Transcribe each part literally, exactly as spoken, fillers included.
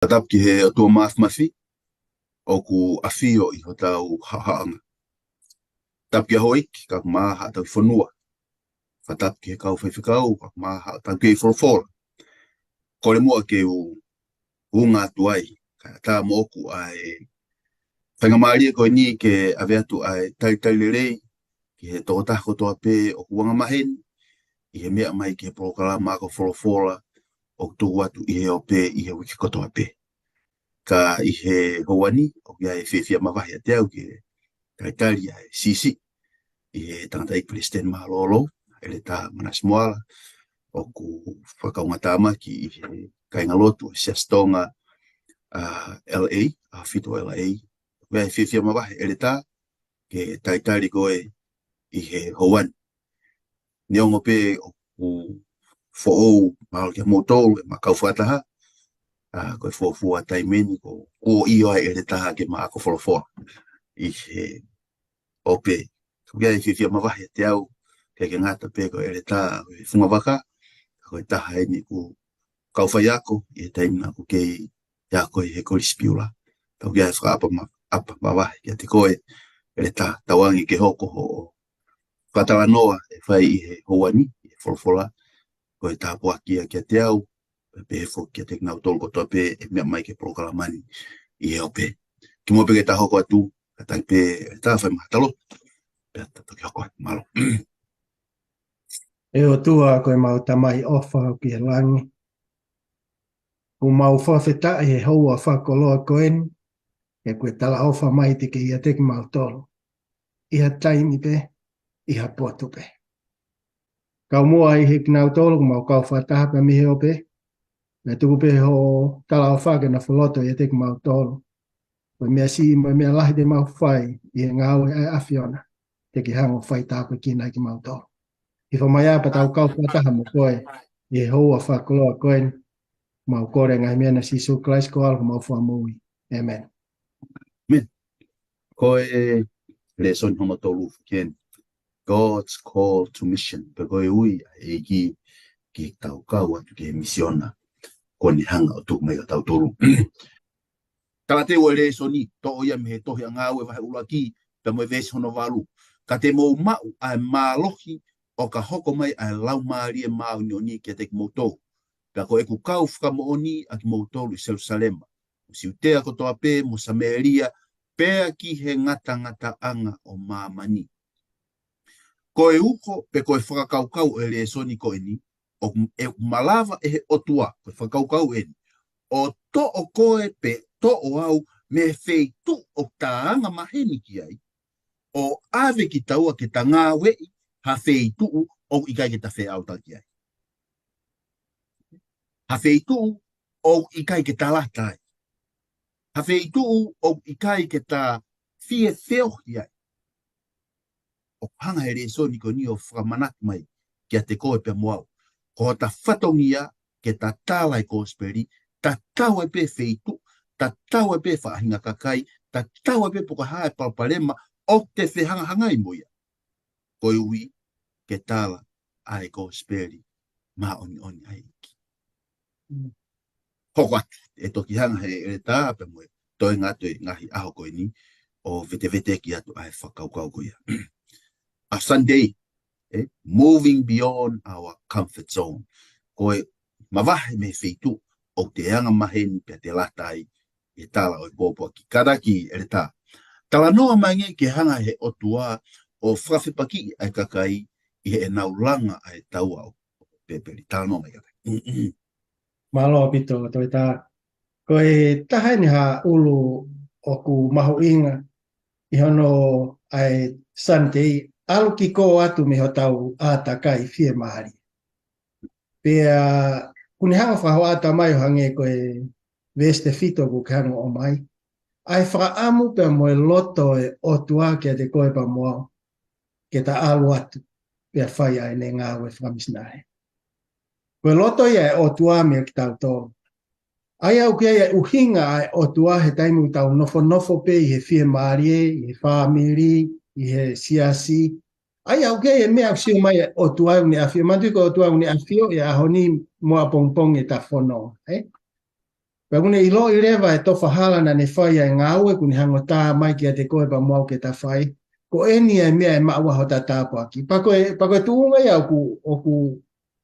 Tapu ki he ʻOtua Mafimafi, ʻoku ʻafio ʻi hotau haʻohaʻonga. Tapu ki he houʻeiki, kae ʻumaʻā haʻatau fonua. Fakatapu ki he kau faifekau, kae ʻumaʻā haʻatau kei folofola. Kole muʻa ke u, u ngātuai, kae ʻatā moʻoku ʻa e faingamālie ko eni ke ʻave atu ʻa e talitali lelei ki he tokotaha kotoa pē ʻoku angamaheni ʻi he meʻa mai ki he polokalama ako folofola ʻoku tuku atu ʻi he ope ʻi he uike kotoa pē. Ka ʻi he houa ni, ʻoku ʻi ai e fiefia mavahe ʻiate au ke talitali ʻa e siʻisiʻi ʻi he tangataʻeiki Palesiteni Mālōlō, ʻEletā Manase Moala, ʻoku fakaungatāmaki ʻi he kāingalotu ʻo e Siasi Tonga, ʻa, L A, ʻa Fito L A. ʻOku ʻi ai e fiefia mavahe ʻEletā ke talitali koe ʻi he houa ni. Neongo pē ʻoku foʻou mahalo kia moutolu ʻema kau fakataha, ʻa, ko e fuofua taimi eni ko ʻoku ʻio ai ʻEletā ke ma ako folofola ʻi he ope. ʻOku ʻi ai e fiefia mavahe ʻiate au, ʻikai ke ngata pē ko ʻEletā ʻo e Fungavaka, ko e taha eni ʻeku kau faiako ʻi he taimi naʻa ku kei ako ʻi he Kolisi Piula. Ka ʻoku ʻi ai e fakaʻapaʻapa ma-, ʻapa mavahe kiate koe, ʻEletā, tauange ke hoko hoʻo fakatalanoa ʻe fai ʻi he houa ni, ʻi he folofola, ko e tāpuaki ia kiate au, pea pehē foki kiate kinautolu kotoa pē ʻe meʻa mai ki he polokalama ni ʻi he ope. Kimuʻa pē ke ta hoko atu, kātaki pē ʻEletā fai mai ha lotu, pea ta toki hoko atu. Mālō. ʻE ʻOtua ko ʻemau Tamai ʻofa ʻoku ʻi he langi, ʻoku mau fakafetaʻi he houa fakakoloa ko eni, he kuo ke talaʻofa mai te ke ʻiate kimautolu ʻi ha taimi pē, ʻi ha potu pē. Kau muʻa ʻi he kinautolu ʻoku mau kau fakataha pē mei he ope, pea tuku pē hoʻo talaʻofa ke nofo loto ʻiate kimautolu. Ko e meʻa siʻi mo e meʻa lahi te mau fai ʻi he ngāue ʻa e ʻAfiona, te ke hanga ʻo fai tāpuekina ai kimautolu. Hifo mai ā pea tau kau fakataha mo koe ʻi he houa fakakoloa ko eni. Mau kole e ngaahi meʻa ni ʻia Sīsū Kalaisi ko homau Fakamoʻui. ʻĒmeni. ʻĒmeni. Ko e lēsoni hono tolu foki eni. God's call to mission. Pe ko e ui ʻa e ʻEiki ke tau kau atu ki he misiona kuo ne hanga ʻo tuku mai kia kitautolu. Kalateu ʻo e lēsoni, toʻo ia mei he tohi ʻa Ngāue vahe ʻuluaki, pea mo e veesi hono valu. Ka te mou maʻu ʻa e mālohi ʻo ka hoko mai ʻa e Laumālie Māʻoniʻoni kiate kimoutolu. Pea ko ʻeku kau fakamoʻoni ʻa kimoutolu ʻi Selūsalema, mo Siutea kotoa pē, mo Samēlia, pea ki he ngatangataʻanga ʻo māmani. Ko e uho, pe ko e fakakaukau ʻo e lēsoni ko eni, ʻoku, ʻoku malava ʻe he ʻOtua, ko e fakakaukau eni, ʻo toʻo koe pe toʻo au mei he feituʻu ʻoku ta angamaheni ki ai, ʻo ʻave kitaua ke ta ngāueʻi ha feituʻu ʻoku ʻikai ke ta feʻauta ki ai. Ha feituʻu ʻoku ʻikai ke ta lata ai. Ha feituʻu ʻoku ʻikai ke ta fie feohi ai. ʻOku hanga ʻe he lēsoni ko eni ʻo fakamanatu mai kiate koe pea mo au, ko hota fatongia ke ta tala e kosipeli, tatau ai pē feituʻu, tatau ai pē faʻahinga kakai, tatau ai pē pe ko e hā e palopalema ʻoku te fehangahangai mo ia. Ko e ui ke tala ʻa e kosipeli māʻoniʻoni ʻa e ʻEiki. Mm. Hoko atu, ʻe toki hanga ʻe he ʻEletā pea mo e toenga atu e ngaahi ʻaho ko eni ʻo veteveteʻi atu ʻa e fakakaukau ko ia. ʻA Sunday, eh, moving beyond our comfort zone. Ko e mavahe mei he feituʻu ʻoku te angamaheni pea te lata ai, ʻi he tala ʻo e pōpoaki. Kātaki ʻEletā. Talanoa mai angē ki he hanga ʻe he ʻOtua ʻo fakafepakiʻi ʻa e kakai ʻi heʻenau langa ʻa e taua ʻo Pēpeli. Talanoa mai kātaki. Mālō ʻaupito, Toita. Ko e taha eni ha ʻulu ʻoku mahuʻinga ʻi hono ʻai Sunday, ʻalu ki kō atu mei hotau ʻātakai fiemālie. Pea ʻoku ne hanga ʻo fakahoa atu mai ʻo hangē ko e veesi tefito ʻoku ke hanga ʻo ʻomai. ʻA e fakaʻamu pea mo e loto ʻo e ʻOtua kiate koe pea mo au, ke ta ʻalu atu pea fai ʻa ʻene ngāue fakamisinale. Ko e loto ia ʻo e ʻOtua meia kitautolu. ʻA ia ʻoku ʻi ai e ʻuhinga ʻa e ʻOtua he taimi ʻoku tau nofonofo pē ʻi he fiemālie, ʻi he fāmili, ʻi he siasi. ʻA ia ʻoku ʻi ai e meʻa ʻoku sio mai e ʻOtua ʻoku ne ʻafio. Manatuʻi ko e ʻOtua ʻoku ne ʻafio he ʻaho ni mo ʻapongipongi ʻeta fononga, ē? Pea ʻoku ne ʻiloʻi leva e tofa hala naʻa ne fai ʻa e ngāue ʻoku ne hanga ʻo tā mai kiate koe pea mo au ke ta fai. Ko eni ʻa e meʻa ʻe maʻu ai hota tāpuaki. Pea ko e, pea ko e tuʻunga ia ʻoku, ʻoku,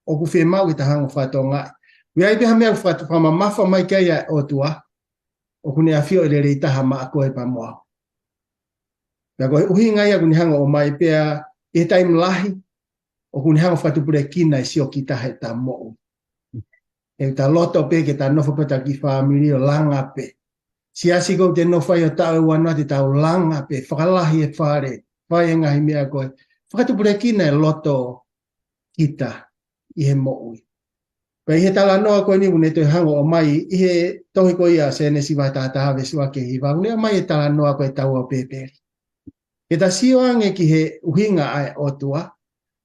ʻoku fiemaʻu ke ta hanga ʻo fakatokangaʻi. ʻOku ʻi ai pē ha meʻa ʻoku faka-, fakamamafa mai ki ai ʻa e ʻOtua, ʻoku ne ʻafioʻi lelei taha maʻa koe pea mo au. Pea ko e ʻuhinga ia ʻoku ne hanga ʻo ʻomai pea ʻi he taimi lahi, ʻoku ne hanga ʻo fakatupulekina e siokita heʻeta moʻui. ʻE ta loto pē ke ta nofo pē ta kiʻi fāmili ʻo langa pē. Siasi ʻoku te nofo ai ʻo taʻu ʻe ua noa te tau langa pē, fakalahi e fale, fai e ngaahi meʻa ko ē. Fakatupulekina e loto kita ʻi he moʻui. Pea ʻi he talanoa ko eni ʻoku ne toe hanga ʻo ʻomai ʻi he tohi ko ia Sēnesi vahe taha taha veesi ua ki he hiva, ʻoku ne ʻomai e talanoa ko e taua ʻo Pēpeli. Ke ta sio ange ki he ʻuhinga ʻa e ʻOtua,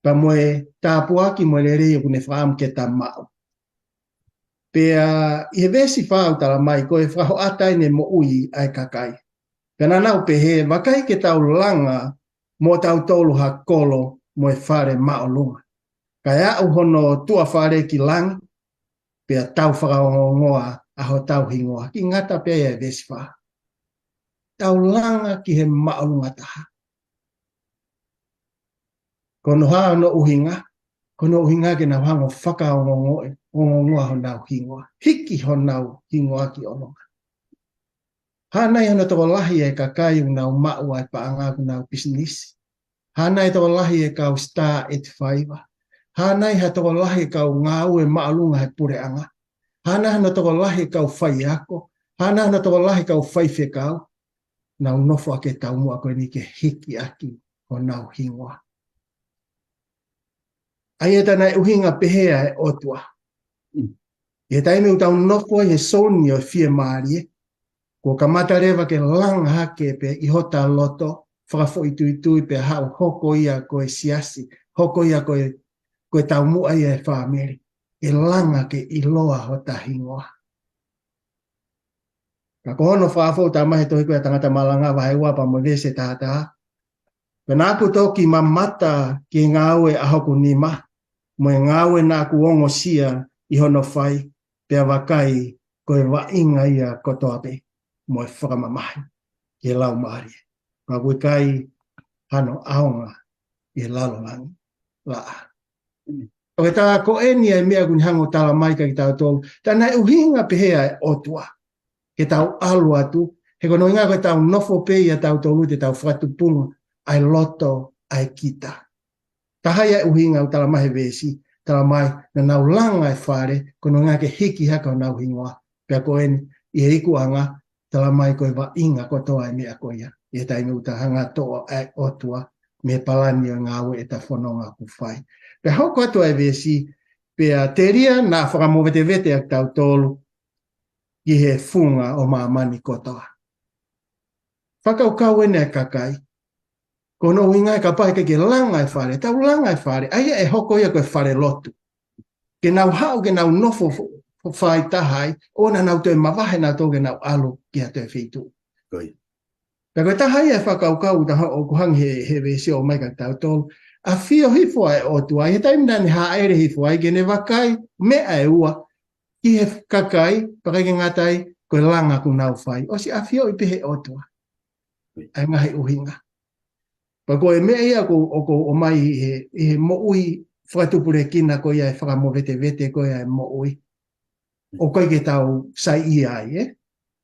pea mo e tāpuaki mo e lelei ʻoku ne fakaʻamu ke ta maʻu. Pea ʻi he veesi fā ʻoku tala mai ko e fakahoʻata ʻene moʻui ʻa e kakai. Pea naʻa nau pehē, vakai ke tau langa mo tautolu ha kolo mo e fale māʻolunga. Kae aʻu hono tuʻa fale ki langi, pea tau fakaongoongoa ʻa hotau hingoa. Kiʻi ngata pē ia e veesi fā. Tau langa ki he māʻolunga taha. Ko hono hā hono ʻuhinga, ko hono ʻuhinga ke nau hanga ʻo fakaongoongoa, ongoongoa honau hingoa. Hiki honau hingoa ki ʻolunga. Hā nai hano tokolahi e kakai ʻoku nau maʻu ʻa e paʻanga ʻoku nau pisinisi. Hā nai tokolahi e kau star at five. Hā nai ha tokolahi e kau ngāue māʻolunga he puleʻanga. Hā nai hano tokolahi e kau faiako. Hā nai hano tokolahi e kau faifekau. Nau nofo ʻaki e taumuʻa ko eni ke hiki ʻaki honau hingoa. ʻA ia ʻe ta naʻe ʻuhinga pehē ʻa e ʻOtua. Mm. ʻI he taimi ʻoku tau nofo ai he soni ʻo e fiemālie, kuo kamata leva ke langa hake pē ʻi hota loto, fakafoʻituitui pea haʻu hoko ia ko e siasi, hoko ia ko e, ko e taumuʻa ia e fāmili. ʻE langa ke ʻiloa hota hingoa. Ka ko hono fakafoʻou tala mai he tohi ko ia Tangata Malanga vahe ua pea mo e veesi taha taha. Pea naʻa ku toki mamata ki he ngāue ʻa hoku nima, mo e ngāue naʻa ku ongosia ʻi hono fai, pea vakai ko e vaʻinga ia kotoa pē, mo e fakamamahi ki he laumālie. Ka ʻoku ʻikai hano ʻaonga ʻi he lalo langi laʻā. ʻOku ʻi ai e tā ko eni ʻa e meʻa ʻoku ne hanga ʻo tala mai kiate kitautolu. Tā naʻe ʻuhinga pehē ʻa e ʻOtua. Ke tau ʻalu atu, he ko hono ʻuhinga ko e tau nofo pē ia tautolu te tau fakatupunga ʻa e loto ʻa e kita. Taha ia e ʻuhinga ʻoku tala mai he veesi, tala mai naʻa nau langa e fale, ko hono ʻuhinga ke hiki hake honau hingoa. Pea ko eni, ʻi he ikuʻanga, tala mai ko e vaʻinga kotoa e meʻa ko ia. ʻI he taimi ʻoku ta hanga ʻo toʻo ʻa e ʻOtua, mei he palani ʻo e ngāue ʻeta fononga ʻoku fai. Pea hoko atu ʻa e veesi, pea telia naʻa fakamovetevete ʻa kitautolu ki he funga ʻo māmani kotoa. Fakakaukau eni ʻa e kakai. Ko hono ʻuhinga ʻe kapau ʻe ʻikai ke langa e fale, tau langa e fale, ʻa ia ʻe hoko ia ko e fale lotu. Ke nau haʻu, ke nau nofo fo-, fo-, fai taha ai, ʻo naʻa nau toe mavahe nautolu ke nau ʻalu ki ha toe feituʻu. Ko ia. Pea ko e taha ia e fakakaukau ʻoku taha ʻoku hanga he, he veesi ʻo ʻomai kiate kitautolu. ʻAfio hifo ʻa e ʻOtua, ʻi he taimi naʻa ne hāʻele hifo ai ke ne vakai, meʻa ʻe ua, ki he kakai, pea ʻikai ke ngata ai, ko e langa ʻoku nau fai. ʻOsi ʻafioʻi pē he ʻOtua. ʻA e ngaahi ʻuhinga. Pea ko e meʻa ia ʻoku, ʻoku ʻomai ʻi he, ʻi he moʻui fakatupulekina ko ia e fakamovetevete ko ia e moʻui. ʻOku ʻikai ke tau saiʻia ai, ē?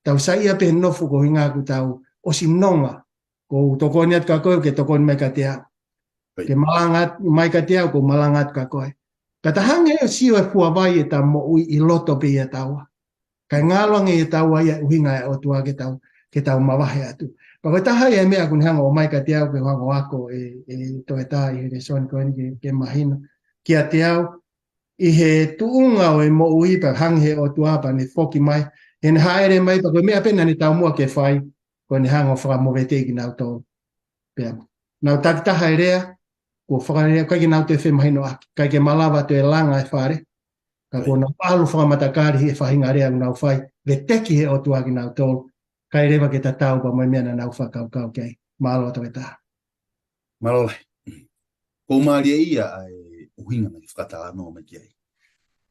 Tau saiʻia pē he nofo ko e ʻuhinga ʻoku tau ʻosi nonga. ʻOku ou tokoni atu kia koe, ke tokoni mai kiate au. Right. Ke malanga atu mai kiate au, ʻoku ou malanga atu kia koe. Ka ta hanga ʻo sio e fuavai ʻeta moʻui ʻi loto pē ia taua. Kae ngalo ange ia taua ia ʻuhinga e ʻOtua ke tau, ke tau mavahe atu. Pea ko e taha ia e meʻa ʻoku ne hanga ʻo ʻomai kiate au ke hanga ʻo ako ʻe, ʻe Toeta ʻi he lēsoni ko eni ke, ke mahino. Kiate au, ʻi he tuʻunga ʻo e moʻui pea hanga he ʻOtua pea ne foki mai. He ne hāʻele mai pea ko e meʻa pē naʻa ne taumuʻa ke fai, ko ʻene hanga ʻo fakamoveteʻi kinautolu. Pea, nau takitaha e lea, kuo fakalea, ʻikai ke nau toe femahinoʻaki, ʻikai ke malava toe langa e fale, ka kuo nau ʻalu fakamatakali he faʻahinga lea ʻoku nau fai, veteki he ʻOtua kinautolu, ʻikai leva ke tatau pea mo e meʻa naʻa nau fakakaukau ki ai. Mālō Toeta. Mālō lahi. ʻOku mālie ia ʻa e ʻuhinga naʻe fakatalanoa mai ki ai.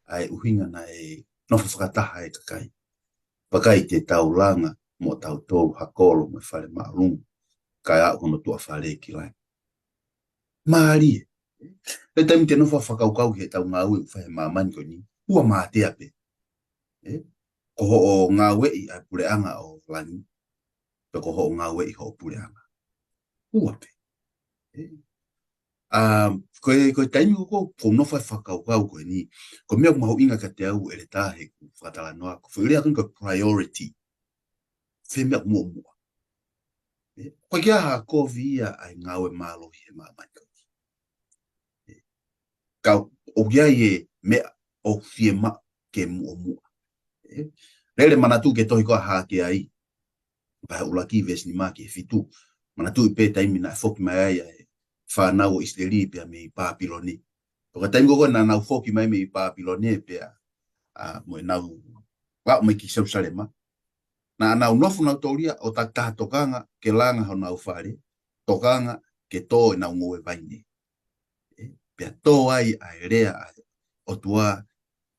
ʻA e ʻuhinga naʻe nofo fakataha e kakai. Vakai te tau langa mo tautolu ha kolo mo e fale māʻolunga, kae aʻu hono tuʻa fale ki langi. Mālie. Pea taimi te nofo ʻo fakakaukau ki heʻetau ngāue ʻoku fai he māmani ko eni, ʻoua mātea pē. Ē? Ko hoʻo ngāueʻi ʻa e puleʻanga ʻo langi, pe ko hoʻo ngāueʻi hoʻo puleʻanga. ʻOua pē. Ē? ʻA, ko e, ko e taimi ko ē ʻoku ou nofo ʻo fakakaukau ko eni, ko e meʻa ʻoku mahuʻinga kiate au ʻEletā heʻeku fakatalanoa, ko e foʻi lea ko eni ko e priority. Fē meʻa ʻoku muʻomuʻa. Ē? ʻOku ʻikai ha kovi ia ʻa e ngāue mālohi he māmani ko eni. Ē? Ka ʻoku ʻi ai e meʻa ʻoku fiemaʻu ke muʻomuʻa. Ē? Lele manatu ki he tohi ko ē ʻa Hakeai, vahe ʻuluaki veesi nima ki he fitu. Manatuʻi pē taimi naʻe foki mai ai ʻa e fānau ʻo ʻIsileli pea mei Pāpilone. Ko e taimi ko ē naʻa nau foki mai mei Pāpilone pea, ʻa, mo ʻenau aʻu mai ki Selūsalema, naʻa nau nofo nautolu ia ʻo takitaha tokanga ke langa honau fale, tokanga ke tō ʻenau ngoue vaine. Ē, pea tō ai ʻa e lea ʻa e ʻOtua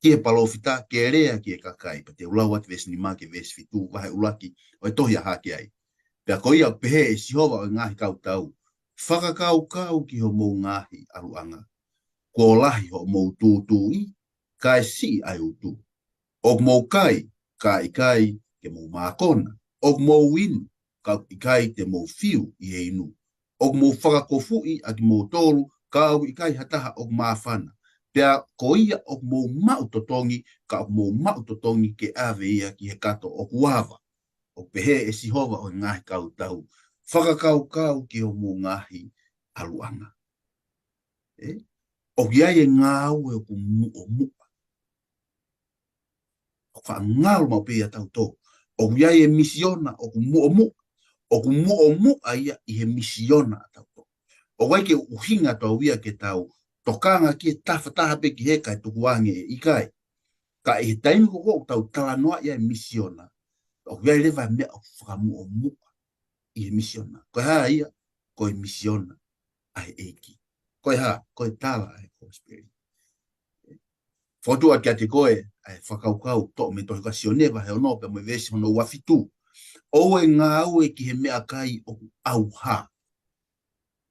ki he palōfita, ke lea ki he kakai. Pea te u lau atu veesi nima ki he veesi fitu, vahe ʻuluaki ʻo e tohi ʻa Hakeai. Pea ko ia ʻoku pehē ʻe Sihova ʻo e ngaahi kautau, fakakaukau ki hoʻomou ngaahi ʻaluʻanga. Kuo lahi hoʻomou tūtuuʻi, kae siʻi ʻa e utu. ʻOku mou kai, ka ʻikai ke mou mākona. ʻOku mou inu, ka ʻikai te mou fiu ʻi he inu. ʻOku mou fakakofuʻi ʻa kimoutolu, ka ʻoku ʻikai ha taha ʻoku māfana. Pea ko ia ʻoku mou maʻu totongi, ka ʻoku mou maʻu totongi ke ʻave ia ki he kato ʻoku ava. ʻOku pehē ʻe Sihova ʻo e ngaahi kautau, fakakaukau ki hoʻomou ngaahi ʻaluʻanga. Ē? ʻOku ʻi ai e ngāue ʻoku muʻomuʻa. ʻOku faʻa ngalo maʻu pē ia tautolu. ʻOku ʻi ai e misiona ʻoku muʻomuʻa. ʻOku muʻomuʻa ia ʻi he misiona ʻa tautolu. ʻOku ʻikai ke ʻuhinga atu ia ke tau tokanga ki he tafataha pē ki he kae tukuange ʻe ʻikai. Ka ʻi he taimi ko ē ʻoku tau talanoaʻi ai e misiona, ʻoku ʻi ai leva e meʻa ʻoku fakamuʻomuʻa ʻi he misiona. Ko e hā ia? Ko e misiona ʻa e ʻEiki. Ko e hā? Ko e tala ʻa e kosipeli. Fokotuʻu atu kiate koe ʻa e fakakaukau toʻo mei he tohi ko Sione vahe ono pea mo e veesi hono ua fitu. ʻOua ʻe ngāue ki he meʻakai ʻoku ʻauha,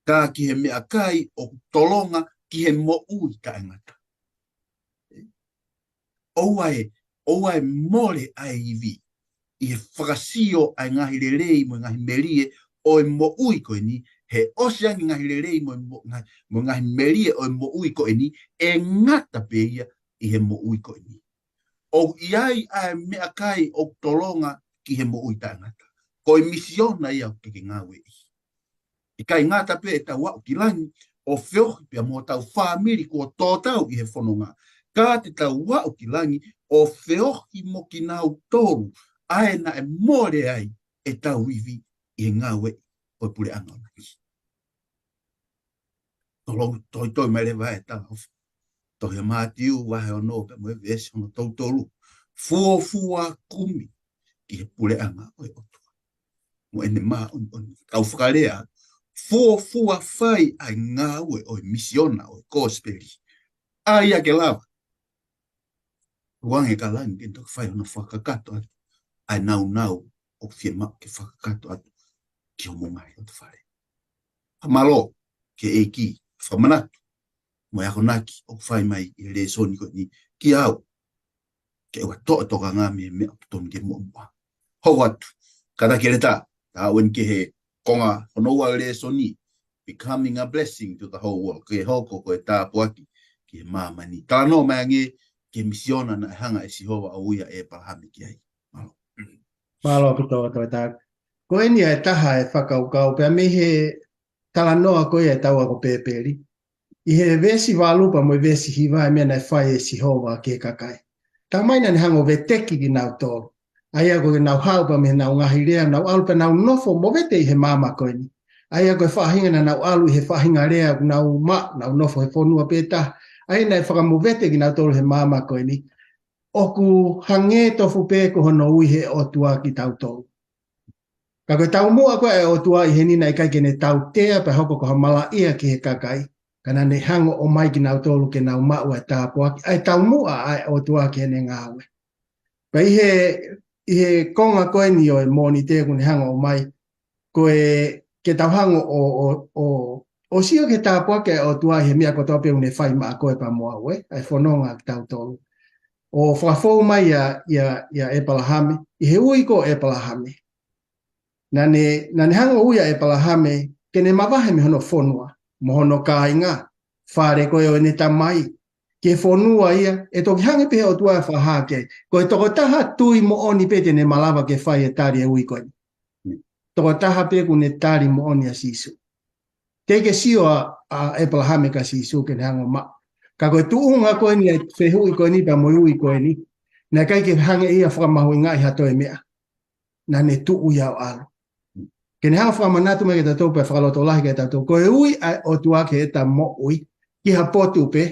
ka ki he meʻakai ʻoku tolonga ki he moʻui taʻengata. ʻOua ʻe, ʻoua ʻe mole ʻa e ivi ʻi he fakasio ʻa e ngaahi lelei mo e ngaahi melie ʻo e moʻui ko eni, he ʻosi ange ngaahi lelei mo e mo-, ngaahi, mo e ngaahi melie ʻo e moʻui ko eni, ʻe ngata pē ia ʻi he moʻui ko eni. ʻOku ʻi ai ʻa e meʻakai ʻoku tolonga ki he moʻui taʻengata. Ko e misiona ia ʻoku ke ngāueʻi. ʻIkai ngata pē ʻetau aʻu ki langi ʻo feohi pea mo hotau fāmili kuo tō tau ʻi he fononga. Ka te tau aʻu ki langi ʻo feohi mo kinautolu ʻa ē naʻe mole ai ʻetau ivi ʻi he ngāue ʻo e puleʻanga ʻo langi. Tolou, toitoi mai leva e talaʻofa. Tohi ʻa Mātiu vahe ono pea mo e veesi hono tolu tolu. Fuofua kumi ki he puleʻanga ʻo e ʻOtua mo ʻene māʻoniʻoni. Kau fakalea, fuofua fai ʻa e ngāue ʻo e misiona ʻo e kosipeli. ʻA ia ke lava. Tukuange ki langi ke toki fai hono fakakakato atu ʻa e nāunau ʻoku fiemaʻu ke fakakakato atu ki hoʻomou ngaahi loto fale. Fakamālō ki he ʻEiki, fakamanatu mo e akonaki ʻoku fai mai ʻi he lēsoni ko eni kiate au, ke ʻoua ʻe toʻo e tokanga mei he meʻa ʻoku totonu ke muʻomuʻa. Hoko atu, kātaki ʻEletā, tā ʻoku eni ki he konga hono ua lēsoni, Becoming a Blessing to the Whole World, ke hoko ko e tāpuaki ki he māmani. Talanoa mai ange ki he misiona naʻe hanga ʻe Sihova ʻo ui ʻa ʻĒpalahame ki ai. Mālō. Mālō ʻaupito, Toketā. Ko eni ʻa e taha e fakakaukau, pea mei he talanoa ko ia ʻetau ako Pēpeli. ʻI he veesi valu pea mo e veesi hiva, ʻa e meʻa naʻe fai ʻe Sihova ki he kakai. Talamai naʻa ne hanga ʻo veteki kinautolu. ʻA ia ko ʻenau haʻu pea mei heʻenau ngaahi lea, nau ʻalu pea nau nofo movete ʻi he maama ko eni. ʻA ia ko e faʻahinga naʻa nau ʻalu ʻi he faʻahinga lea, nau ma, nau nofo he fonua pē taha. ʻA ia naʻe fakamovete kinautolu he maama ko eni. ʻOku hangē tofu pē ko hono ui he ʻOtua kitautolu. Ka ko e taumuʻa ko ē ʻa e ʻOtua ʻi heni naʻe ʻikai ke ne tautea pea hoko ko ha malaʻia ki he kakai. Ka naʻa ne hanga ʻo ʻomai kinautolu ke nau maʻu ʻa e tāpuaki, ʻa e taumuʻa ʻa e ʻOtua ki heʻene ngāue. Pea ʻi he ʻi he konga ko eni ʻo e Mōnite ʻoku ne hanga ʻo ʻomai, ko e ke tau hanga ʻo, ʻo, ʻo, ʻo sio ki he tāpuaki ʻa e ʻOtua ʻi he meʻa kotoa pē ʻoku ne fai maʻa koe pea mo au, ē, ʻa e fononga kitautolu. ʻO fakafou mai ʻia, ʻia, ʻia ʻEpalahame, ʻi he ui ko ʻEpalahame. Naʻa ne, naʻa ne hanga ʻo ui ʻa ʻEpalahame, ke ne mavahe mei hono fonua, mo hono kāinga, fale ko ē ʻo ʻene tamai, ki he fonua ia, ʻe toki hanga pē ʻe he ʻOtua ʻo fakahā ki ai. Ko e tokotaha tui moʻoni pē te ne malava ke fai e tali e ui ko eni. Tokotaha pē ʻoku ne tali moʻoni ʻa Sīsū. Teʻeki ke sio ʻa, ʻa ʻEpalahame kia Sīsū ke ne hanga ʻo maʻu. Ka ko e tuʻunga ko eni ʻa e fehuʻi ko eni pea mo e ui ko eni. Naʻe ʻikai ke hanga ʻe ia ʻo fakamahuʻingaʻi ha toe meʻa. Naʻa ne tuʻu ia ʻo ʻalu. Ke ne hanga ʻo fakamanatu mai kiate kitautolu pea fakalotolahi kiate kitautolu. Ko e ui ʻa e ʻOtua ki heʻeta moʻui, ki ha potu pē,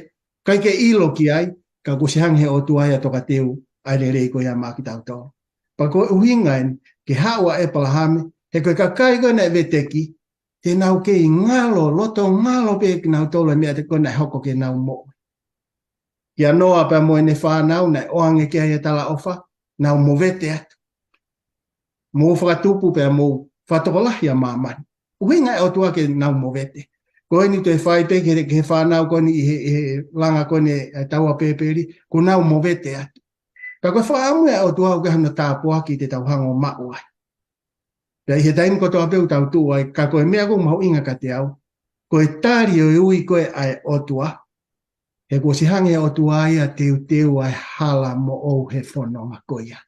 ʻikai ke ʻilo ki ai, ka kuo ʻosi hanga ʻe he ʻOtua ia ʻo tokateu ʻa e lelei ko ia maʻa kitautolu. Pea ko e ʻuhinga eni, ke haʻu ʻa ʻEpalahame, he ko e kakai ko ē naʻe veteki, te nau kei ngalo, loto ngalo pē kinautolu ʻa e meʻa te ko ē naʻe hoko ke nau moʻui. Kia Noa pea mo ʻene fānau, naʻe ʻoange ki ai e talaʻofa, nau movete atu. Mou fakatupu pea mou fakatokolahi ʻa māmani. ʻUhinga ʻa e ʻOtua ke nau movete. Ko eni toe fai pē ki he, ki he fānau ko eni ʻi he, ʻi he langa ko eni ʻa e taua pēpeli, kuo nau movete atu. Ka ko e fakaʻamu ʻa e ʻOtua ʻoku ʻi ai hano tāpuaki te tau hanga ʻo maʻu ai. Pea ʻi he taimi kotoa pē ʻoku tau tuʻu ai, ka ko e meʻa ʻoku mahuʻinga kiate au, ko e tali ʻo e ui ko ē ʻa e ʻOtua, he kuo ʻosi hanga ʻe he ʻOtua ia ʻo teuteu ʻa e hala moʻou he fononga ko ia.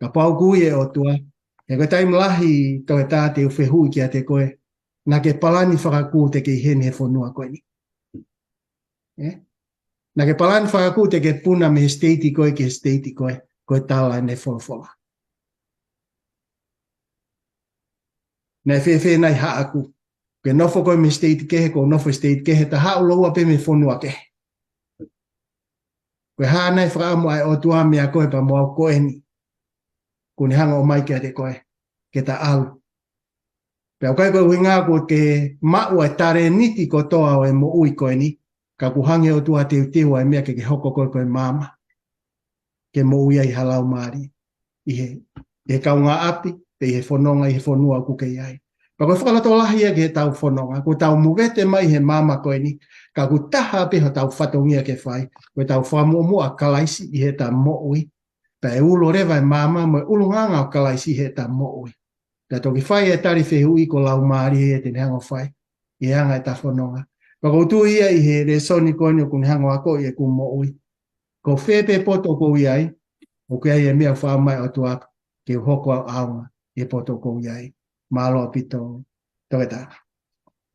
Kapau ʻoku ui ʻe he ʻOtua, he ko e taimi lahi toketā te u fehuʻi kiate koe, naʻa ke palani fakakū te ke ʻi heni he fonua ko eni. Ē? Naʻa ke palani fakakū te ke puna mei he state ko ē ki he state ko ē, ko e tala ʻene folofola. Naʻe fēfē nai haʻaku? Ke nofo koe mei he state kehe, ko e nofo state kehe, ta haʻu lōua pē mei he fonua kehe. Ko e hā nai e fakaʻamu ʻa e ʻOtua meia koe pea mo au ko eni. Kuo ne hanga ʻo ʻomai kiate koe, ke ta ʻalu. Pea ʻoku ʻikai ko e ʻuhinga kuo ke maʻu ʻa e talēniti kotoa ʻo e moʻui ko eni, ka kuo hanga ʻe he ʻOtua ʻo teuteu ʻa e meʻa ke ke hoko koe ko e maama. Ke moʻui ai ha laumālie. ʻI he, ʻi he kaungāʻapi, pe ʻi he fononga, ʻi he fonua ʻoku ke ʻi ai. Pea ko e fakalotolahi ia ki heʻetau fononga, kuo tau movete mai he maama ko eni, ka ʻoku taha pē hotau fatongia ke fai, ko ʻetau fakamuʻomuʻa ʻa Kalaisi ʻi heʻeta moʻui. Pea ʻe ulo leva e maama mo e ʻulungaanga ʻo Kalaisi ʻi heʻeta moʻui. Pea toki fai e tali fehuʻi ko e Laumālie ia te ne hanga ʻo fai. ʻI he anga ʻeta fononga. Pea ʻoku ou tui ia ʻi he lēsoni ko eni ʻoku ne hanga ʻo akoʻi ʻeku moʻui. Ko fē pē poto ʻoku ou ʻi ai, ʻoku ʻi ai e meʻa ʻoku fai mai ʻe he ʻOtua ke u hoko ʻo ʻaonga ʻi he poto ʻoku ou ʻi ai. Mālō ʻaupito, toketā.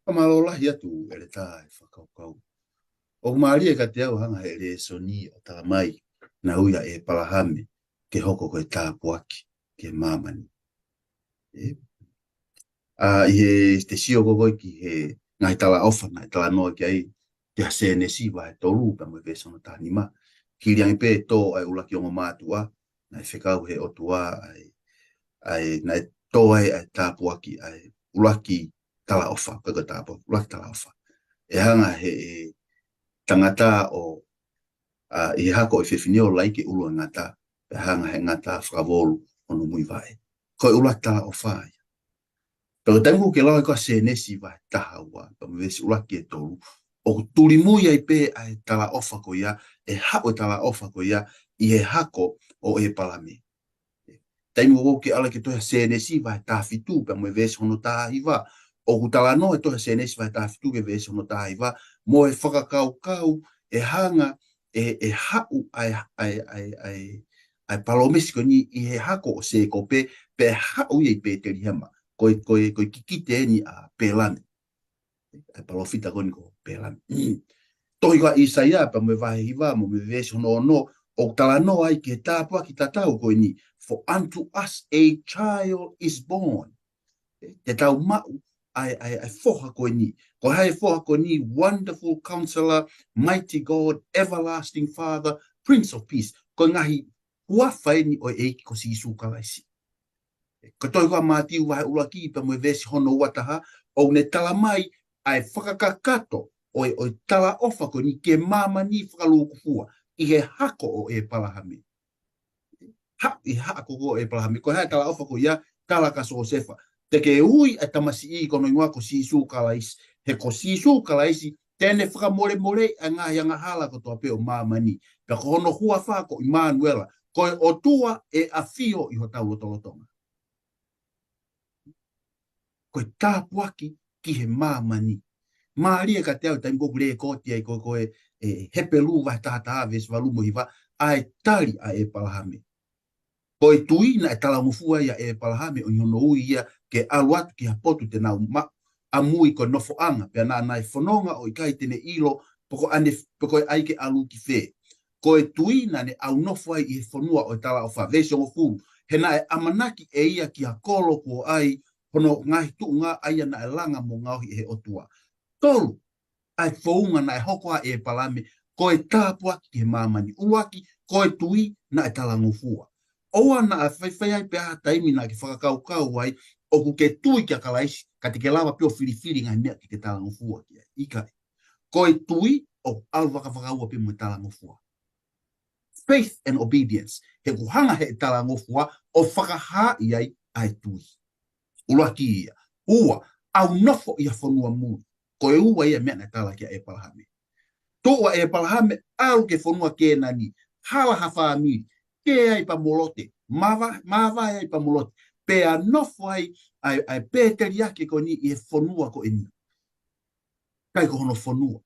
Ka mālō lahi atu ʻEletā e fakakaukau. ʻOku mālie kiate au hanga he lēsoni ʻo tala mai, naʻe ui ʻa ʻEpalahame ke hoko ko e tāpuaki ki he māmani. Ē? ʻA, ʻi he, te sio ko ē ki he ngaahi talaʻofa naʻe talanoa ki ai, ki he Sēnesi vahe tolu pea mo e veesi hono taha nima. Hili ange pē ʻa e tō ʻa e ʻuluaki ongo mātuʻa, naʻe fekau ʻe he ʻOtua ʻa e, ʻa e, naʻe tō ai ʻa e tāpuaki, ʻa e ʻuluaki talaʻofa, ʻikai ko e tāpuaki, ʻuluaki talaʻofa. ʻE hanga ʻe he, ʻe tangata ʻo, ʻa, ʻi he hako ʻo e fefine ʻo lahi ke ʻulu e ngata, pea hanga ʻe he ngata ʻo fakavolu hono muivaʻe. Ko e ʻuluaki talaʻofa ia. Pea ko e taimi ʻoku ke lau ai ko ē Sēnesi vahe taha ua, pea mo e veesi ʻuluaki ki he tolu, ʻoku tulimui ai pē ʻa e talaʻofa ko ia, ʻe haʻu e talaʻofa ko ia, ʻi he hako ʻo ʻEpalahame. Taimi ʻoku ke ʻalu ki he tohi Sēnesi vahe taha fitu, pea mo e veesi hono taha hiva, ʻoku talanoa e tohi Sēnesi vahe taha fitu ki he veesi hono taha hiva, mo e fakakaukau ʻe hanga ʻe, ʻe haʻu ʻa e, ʻa e, ʻa e, ʻa e, ʻa e palōmesi ko eni ʻi he hako ʻo Sēkope, pea haʻu ia ʻi Pētelihema, ko e, ko e, ko e kikite eni ʻa Pēlame. ʻA e palōfita ko eni ko Pēlame. Tohi ko ē ʻa ʻĪsaia, pea mo e vahe hiva, mo e veesi hono ono, ʻoku talanoa ai ki he tāpuaki tatau ko eni, "For unto us a child is born." Te tau maʻu ʻa e, ʻa e, ʻa e foha ko eni. Ko hai e foha ko eni? "Wonderful Counselor, Mighty God, Everlasting Father, Prince of Peace." Ko e ngaahi huafa eni ʻo e ʻEiki ko Sīsū Kalaisi. Ko e tohi ko ē ʻa Mātiu vahe ʻuluaki pea mo e veesi hono ua taha, ʻoku ne tala mai ʻa e fakakakato ʻo e, ʻo e talaʻofa ko eni ki he māmani fakalūkufua ʻi he hako ʻo ʻEpalahame. Haʻu ʻi he haʻa ko ē ʻo ʻEpalahame, ko e hā e talaʻofa ko ia? Tala kia Siosefa, te ke ui e tamasiʻi ko hono hingoa ko Sīsū Kalaisi. He ko Sīsū Kalaisi te ne fakamolemoleʻi ʻa e ngaahi angahala kotoa pē ʻo māmani. Pea ko hono huafa ko ʻImanuela, ko e ʻOtua ʻe ʻafio ʻi hotau lotolotonga. Ko e tāpuaki ki he māmani. Mālie kiate au e taimi ko ē ʻoku lēkooti ai ko ē, ko e, ē, Hepelū vahe taha taha veesi valu mo e hiva, ʻa e tali ʻa ʻEpalahame. Ko e tui naʻe talangofua ai ʻa ʻEpalahame ʻo ʻi hono ui ia ke ʻalu atu ki ha potu te nau maʻu ʻamui ko e nofoʻanga, pea naʻa ne fononga ʻo ʻikai te ne ʻilo pe ko ʻene, pe ko e ʻai ke ʻalu ki fē. Ko e tui naʻa ne ʻaunofo ai ʻi he fonua ʻo e talaʻofa, veesi hongofulu, he naʻe ʻamanaki ʻe ia ki ha kolo kuo ʻai hono ngaahi tuʻunga ʻa ia naʻe langa mo ngaohi ʻe he ʻOtua. Tolu, ʻa e founga naʻe hoko ai ʻa ʻEpalahame ko e tāpuaki ki he māmani. ʻUluaki, ko e tui naʻe talangofua. ʻOua naʻa faifai ai pē ha taimi naʻa ke fakakaukau ai ʻoku ke tui kia Kalaisi, ka te ke lava pē ʻo filifili ngaahi meʻa ke ke talangofua ki ai. ʻIkai. Ko e tui ʻoku ʻalu vakavakaua pē mo e talangofua. Faith and obedience. He ʻoku hanga he talangofua ʻo fakahaaʻi ai ʻa e tui. ʻUluaki ia. Ua, ʻaunofo ʻi ha fonua muli. Ko e ua ia e meʻa naʻe tala kia ʻEpalahame. Tuʻu ʻa ʻEpalahame, ʻalu ki he fonua Kēnani, hala ha fāmili, kē ai pea mo Lote, māva-, māvae ai pea mo Lote, pea nofo ai ʻa e, ʻa e pēteliake ko eni ʻi he fonua ko eni. ʻIkai ko hono fonua.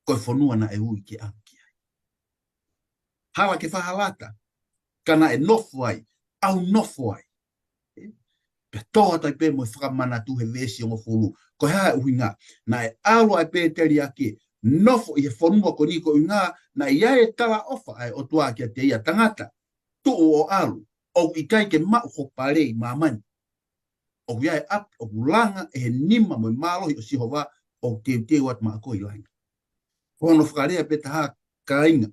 Ko e fonua naʻe ui ke ʻalu ki ai. Hala ke fakahalata, ka naʻe nofo ai, ʻaunofo ai. Pea tō atu ai pē mo e fakamanatu he veesi hongofulu. Ko e hā e ʻuhinga? Naʻe ʻalu ʻa e pēteliake, nofo ʻi he fonua ko eni koeʻuhinga naʻe ʻi ai e talaʻofa ʻa e ʻOtua kiate ia, tangata, tuʻu ʻo ʻalu, ʻoku ʻikai ke maʻu ho pale ʻi māmani. ʻOku ʻi ai e ʻapi ʻoku langa ʻe he nima mo e mālohi ʻo Sihova ʻoku teuteu atu maʻa koe ʻi langi. Ko hono fakalea pē taha, kāinga,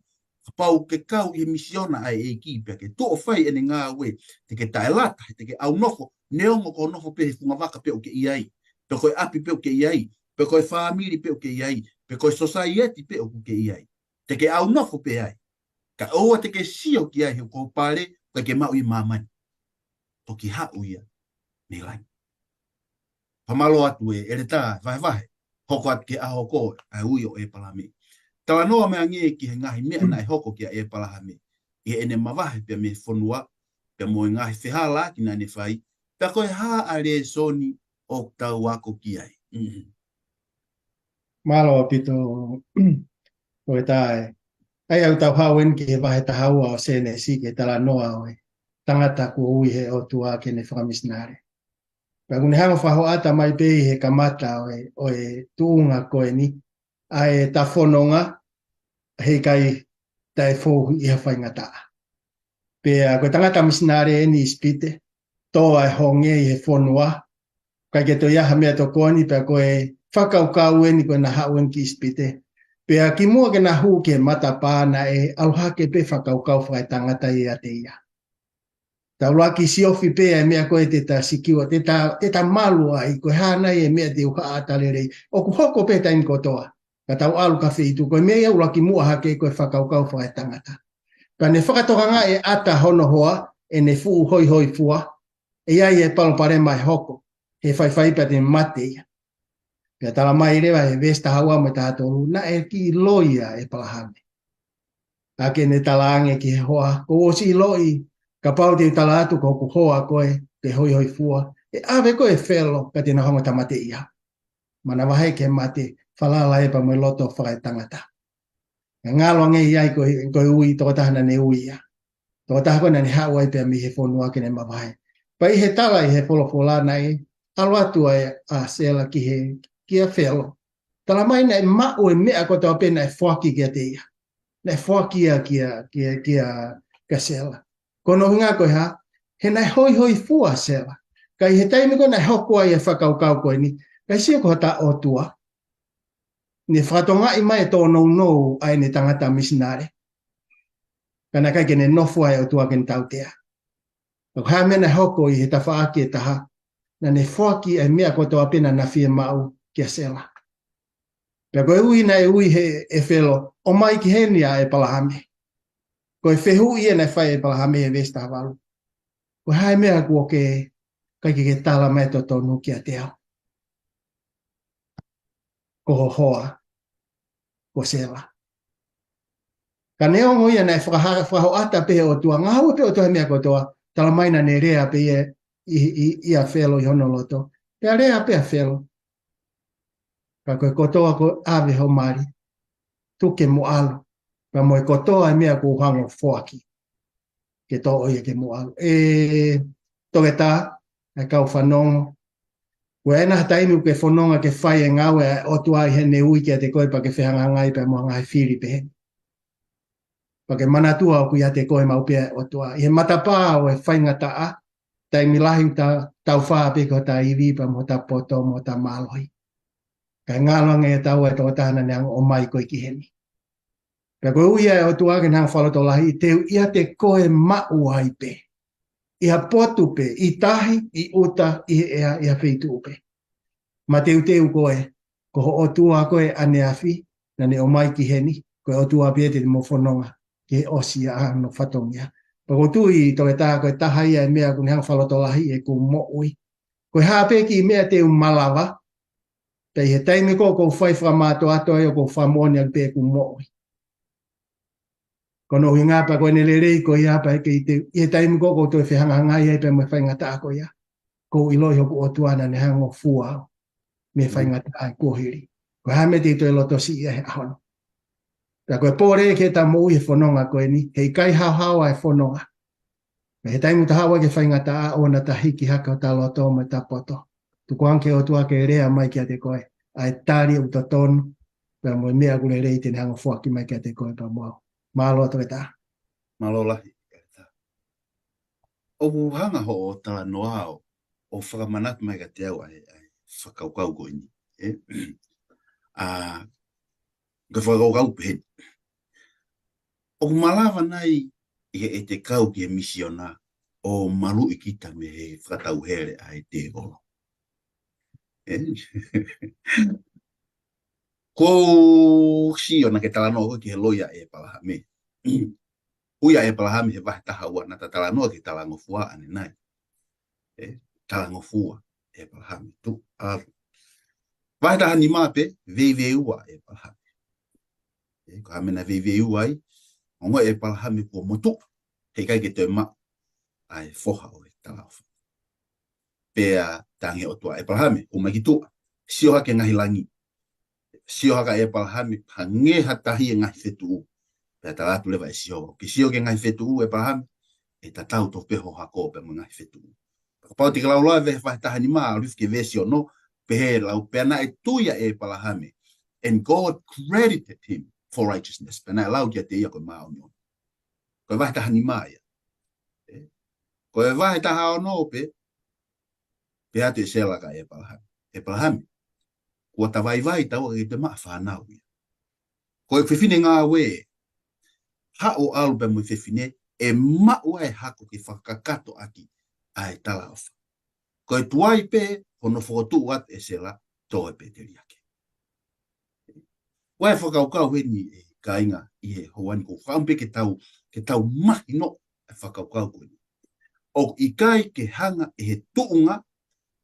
kapau ke kau ʻi he misiona ʻa e ʻEiki pea ke tuʻu ʻo fai ʻene ngāue, te ke taʻelata, he te ke ʻaunofo, neongo ko hoʻo nofo pē he fungavaka pē ʻoku ke ʻi ai, pe ko e ʻapi pē ʻoku ke ʻi ai, pe ko e fāmili pē ʻoku ke ʻi ai, pe ko e sōsaieti pē ʻoku ke ʻi ai. Te ke ʻaunofo pē ai. Ka ʻoua te ke sio ki ai he ko ho pale, ʻoku ʻikai ke maʻu ʻi māmani. Toki haʻu ia mei langi. Fakamālō atu e ʻeletā, vahevahe, hoko atu ki he ʻaho ko ē ʻa e ui ʻo ʻEpalahame. Talanoa mai angē ki he ngaahi meʻa naʻe hoko kia ʻEpalahame ʻi heʻene mavahe pea mei he fonua, pea mo e ngaahi fehālaaki naʻa ne fai, pea ko e hā ʻa e lēsoni ʻoku tau ako ki ai. Mm. Mālō ʻaupito, ʻoku ʻi ai e tae. ʻAi ʻoku tau haʻu eni ki he vahe taha ua ʻo Sēnesi ki he talanoa ʻo e tangata kuo ui he ʻOtua ke ne fakamisinale. Pea ʻoku ne hanga ʻo fakahoʻata mai pē ʻi he kamata ʻo e, ʻo e tuʻunga ko eni, ʻa e taʻefononga, heʻikai taʻefou ʻi ha faingataʻa. Pea ko e tangata misinale eni ʻi ʻIsipite, tō ʻa e honge ʻi he fonua, ʻikai ke toe ʻi ai ha meʻatokoni, pea ko e fakakaukau eni ko ʻena haʻu eni ki ʻIsipite. Pea kimuʻa ke na hū ki he matapā naʻe ʻalu hake pē fakakaukau fakaetangata ʻiate ia. Tau ʻuluaki siofi pē ʻa e meʻa ko ē te ta sikiua, te ta, te ta malu ai, ko e hā nai e meʻa te u haʻata lelei. ʻOku hoko pē taimi kotoa, ka tau ʻalu ki ha feituʻu, ko e meʻa ia ʻuluaki muʻa hake ko e fakakaukau fakaetangata. Ka ne fakatokangaʻi ʻe ʻata hono hoa, ʻene fuʻu hoihoifua, ʻe ʻi ai e palopalema ʻe hoko, he faifai pea te mate ia. Pea tala mai leva he veesi taha ua mo e taha tolu, naʻe kiʻi loi ʻa ʻEpalahame. Ka ke ne talaange ki he hoa, kuo u ʻosi ʻiloʻi, kapau te u tala atu ko hoku hoa koe, ke hoihoifua, ʻe ʻave koe ʻe Felo, ka te ne hanga ʻo tāmateʻi ia. Manavahē ki he mate, falala ē pea mo e loto fakaetangata. Ngalo ange ʻi ai ko e, ko e ui, tokotaha naʻa ne ui ia. Tokotaha ko ē naʻa ne haʻu ai pea mei he fonua ke ne mavahe. Pea ʻi he tala ʻi he folofola naʻe ʻalu atu ai ʻa Sela ki he, kia Felo. Tala mai naʻe maʻu e meʻa kotoa pē naʻe foaki kiate ia. Naʻe foaki ia kia, kia, kia, kia Sela. Ko hono ʻuhinga ko e hā, he naʻe hoihoifua ʻa Sela. Ka ʻi he taimi ko ē naʻe hoko ai e fakakaukau ko eni, ʻikai sio ko hota ʻOtua. Ne fakatokangaʻi mai e tōnounou ʻa ʻene tangata misinale. Ka naʻe ʻikai ke ne nofo ai ʻOtua ke ne tautea. Ka ko e hā e meʻa naʻe hoko ʻi he tafaʻaki ʻe taha, naʻa ne foaki e meʻa kotoa pē naʻa na fiemaʻu kia Sela. Pea ko e ui naʻe ui he, ʻe Felo, ʻomai ki heni ʻa ʻEpalahame. Ko e fehuʻi ia naʻe fai ʻe ʻEpalahame he veesi taha valu. Ko e hā e meʻa kuo ke ʻikai ke ke tala mai totonu kiate au? Ko ho hoa, ko Sela. Ka neongo ia naʻe fakaha-, fakahoʻata pē he ʻOtua, ngāue pē ʻOtua he meʻa kotoa, tala mai naʻa ne lea pē ia ʻi, ʻi, ʻia Felo ʻi hono loto. Pea lea pē ʻa Felo. Ka ko e kotoa ko e ʻave ho mali, tuku ke mo ʻalu. Pea mo e kotoa e meʻa kuo u hanga ʻo foaki, ke toʻo ia ke mo ʻalu. ʻE Toketā, ʻa e kau fanongo, ko e ʻi ai ha taimi ʻoku ke fononga ke fai e ngāue ʻa e ʻOtua ʻi heʻene ui kiate koe pea ke fehangahangai pea mo ha ngaahi fili pehē? Pea ke manatua ʻoku ʻiate koe maʻu pē ʻa e ʻOtua. ʻI he matapā ʻo e faingataʻa, taimi lahi ta-, tau fā pē ki hota ivi pea mo hota poto mo hota mālohi. Kae ngalo ange ʻe taua e tokotaha naʻa ne hanga ʻo ʻomai koe ki heni. Pea ko e ui ia ʻa e ʻOtua ke ne hanga ʻo fakalotolahiʻi, te u ʻiate koe maʻu ai pē. ʻI ha potu pē, ʻi tahi, ʻi ʻuta, ʻi he ʻea, ʻi ha feituʻu pē. Mateuteu koe, ko ho ʻOtua koe ʻaneafi, naʻa ne ʻomai ki heni, ko e ʻOtua pē ia te mo fononga, ke ʻosi ʻa hono fatongia. Pea ʻoku ou tui Toketā ko e taha ia e meʻa ʻoku ne hanga ʻo fakalotolahiʻi ʻeku moʻui. Ko e hā pē kiʻi meʻa te u malava, pea ʻi he taimi ko ē ʻoku ou fai fakamātoato ai ʻoku ou fakamoʻoni ʻaki pē ʻeku moʻui. Ko hono ʻuhinga pea ko ʻene lelei ko ia pea ʻi he, ʻi he taimi ko ē ʻoku ou toe fehangahangai ai pea mo e faingataʻa ko ia, ʻoku ou ʻiloʻi hoku ʻOtua naʻa ne hanga ʻo fua au mei he faingataʻa ʻi he kuohili. Ko e hā e meʻa te u toe lotosiʻi ai he ʻaho ni? Pea ko e pole ki heʻeta moʻui he fononga ko eni, heʻikai haohaoa e fononga. Pea he taimi ʻoku ta haʻu ai ki he faingataʻa, ʻoua naʻa ta hiki hake hota loto mo hota poto. Tuku ange ki he ʻOtua ke lea mai kiate koe ʻa e tali ʻoku totonu, pea mo e meʻa ʻoku lelei te ne hanga ʻo foaki mai kiate koe pea mo au. Mālō Toketā. Mālō lahi. ʻOku hanga hoʻo talanoa ʻo, ʻo fakamanatu mai kiate au ʻa e, ʻa e fakakaukau ko eni. ʻE? ʻA, ko e fakakaukau pehē ni. ʻOku malava nai ʻi heʻete kau ki he misiona ʻo maluʻi kita mei he fakatauhele ʻa e tēvolo? ʻE? Ko siʻi ʻoku ke talanoa ko ē ki he loi ʻa ʻEpalahame. Ui ʻa ʻEpalahame he vahe taha ua naʻa ta talanoa ki he talangofua ʻanenai. ʻE, talangofua ʻEpalahame, tuʻu ʻalu. Vahe taha nima pē, veiveiua ʻEpalahame. ʻE, ko e hā e meʻa naʻe veiveiua ai? Ongoʻi ʻe ʻEpalahame kuo motuʻa, heʻikai ke toe maʻu ʻa e foha ʻo e talaʻofa. Pea talaange ʻe he ʻOtua, ʻEpalahame, hū mai ki tuʻa, sio hake ki he ngaahi langi. Sio hake ʻa ʻEpalahame, hangē ha tahi e ngaahi fetuʻu. Pea tala atu leva ʻe Sihova, ke sio ki he ngaahi fetuʻu ʻEpalahame, ʻe tatau tofu pē ho hako pea mo e ngaahi fetuʻu. Kapau te ke lau leva e vahe taha nima, ʻalu hifo ki he veesi ono, pehē lau, pea naʻe tui ʻa ʻEpalahame, and God credited him for righteousness. Pea naʻe lau kiate ia ko e māʻoniʻoni. Ko e vahe taha nima ia. ʻE? Ko e vahe taha ono pē, pehē atu ʻe Sela kia ʻEpalahame, ʻEpalahame, kuo ta vaivai taua ke te maʻu fānau ia. Ko e fefine ngāue, haʻu ʻo ʻalu pea mo e fefine, ʻe maʻu ai e hako ke fakakakato ʻaki ʻa e talaʻofa. Ko e tuai pē hono fokotuʻu atu ʻe Sela, tō e pēteliake. ʻOku ʻi ai e fakakaukau heni ʻe kāinga ʻi he houa ni, ʻoku ou fakaʻamu pē ke tau, ke tau mahino e fakakaukau ko eni. ʻOku ʻikai ke hanga ʻe he tuʻunga,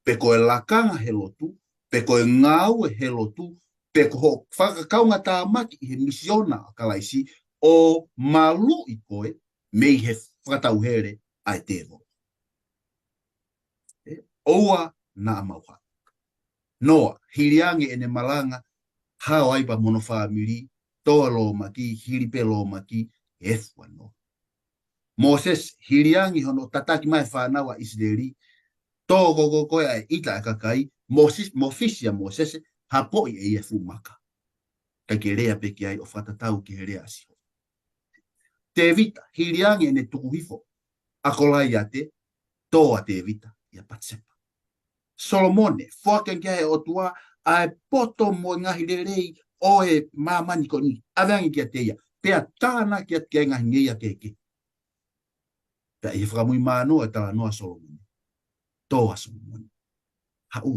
pe ko e lakanga he lotu, pe ko e ngāue he lotu, pe ko hoʻo fakakaungatāmaki ʻi he misiona ʻa Kalaisi ʻo maluʻi koe mei he fakatauhele ʻa e tēvolo. ʻE, ʻoua naʻa mau haʻu. Noa, hili ange ʻene malanga, hao ai pea mo hono fāmili, tō e lōmaki, hili pē lōmaki, efu ʻa Noa. Mōsese, hili ange hono tataki mai e fānau ʻa ʻIsileli, tō ko ko ko e ʻita e kakai, Mōsese, mōfisi ʻa Mōsese, hapoʻi ʻe ia e fuʻu maka. ʻIkai ke lea pē ki ai ʻo fakatatau ki he lea ʻa Sihova. Tēvita, hili ange ʻene tuku hifo ʻa Kolaiate, tō ʻa Tēvita ʻia Patisepa. Solomone, foaki ange ki ai ʻe he ʻOtua ʻa e poto mo e ngaahi lelei ʻo e māmani ko eni, ʻave ange kiate ia, pea tānaki atu ki ai e ngaahi ngeia kehekehe. Pea ʻi he fakamui mano e talanoa ʻa Solomone. Tō ʻa Solomone. Haʻu.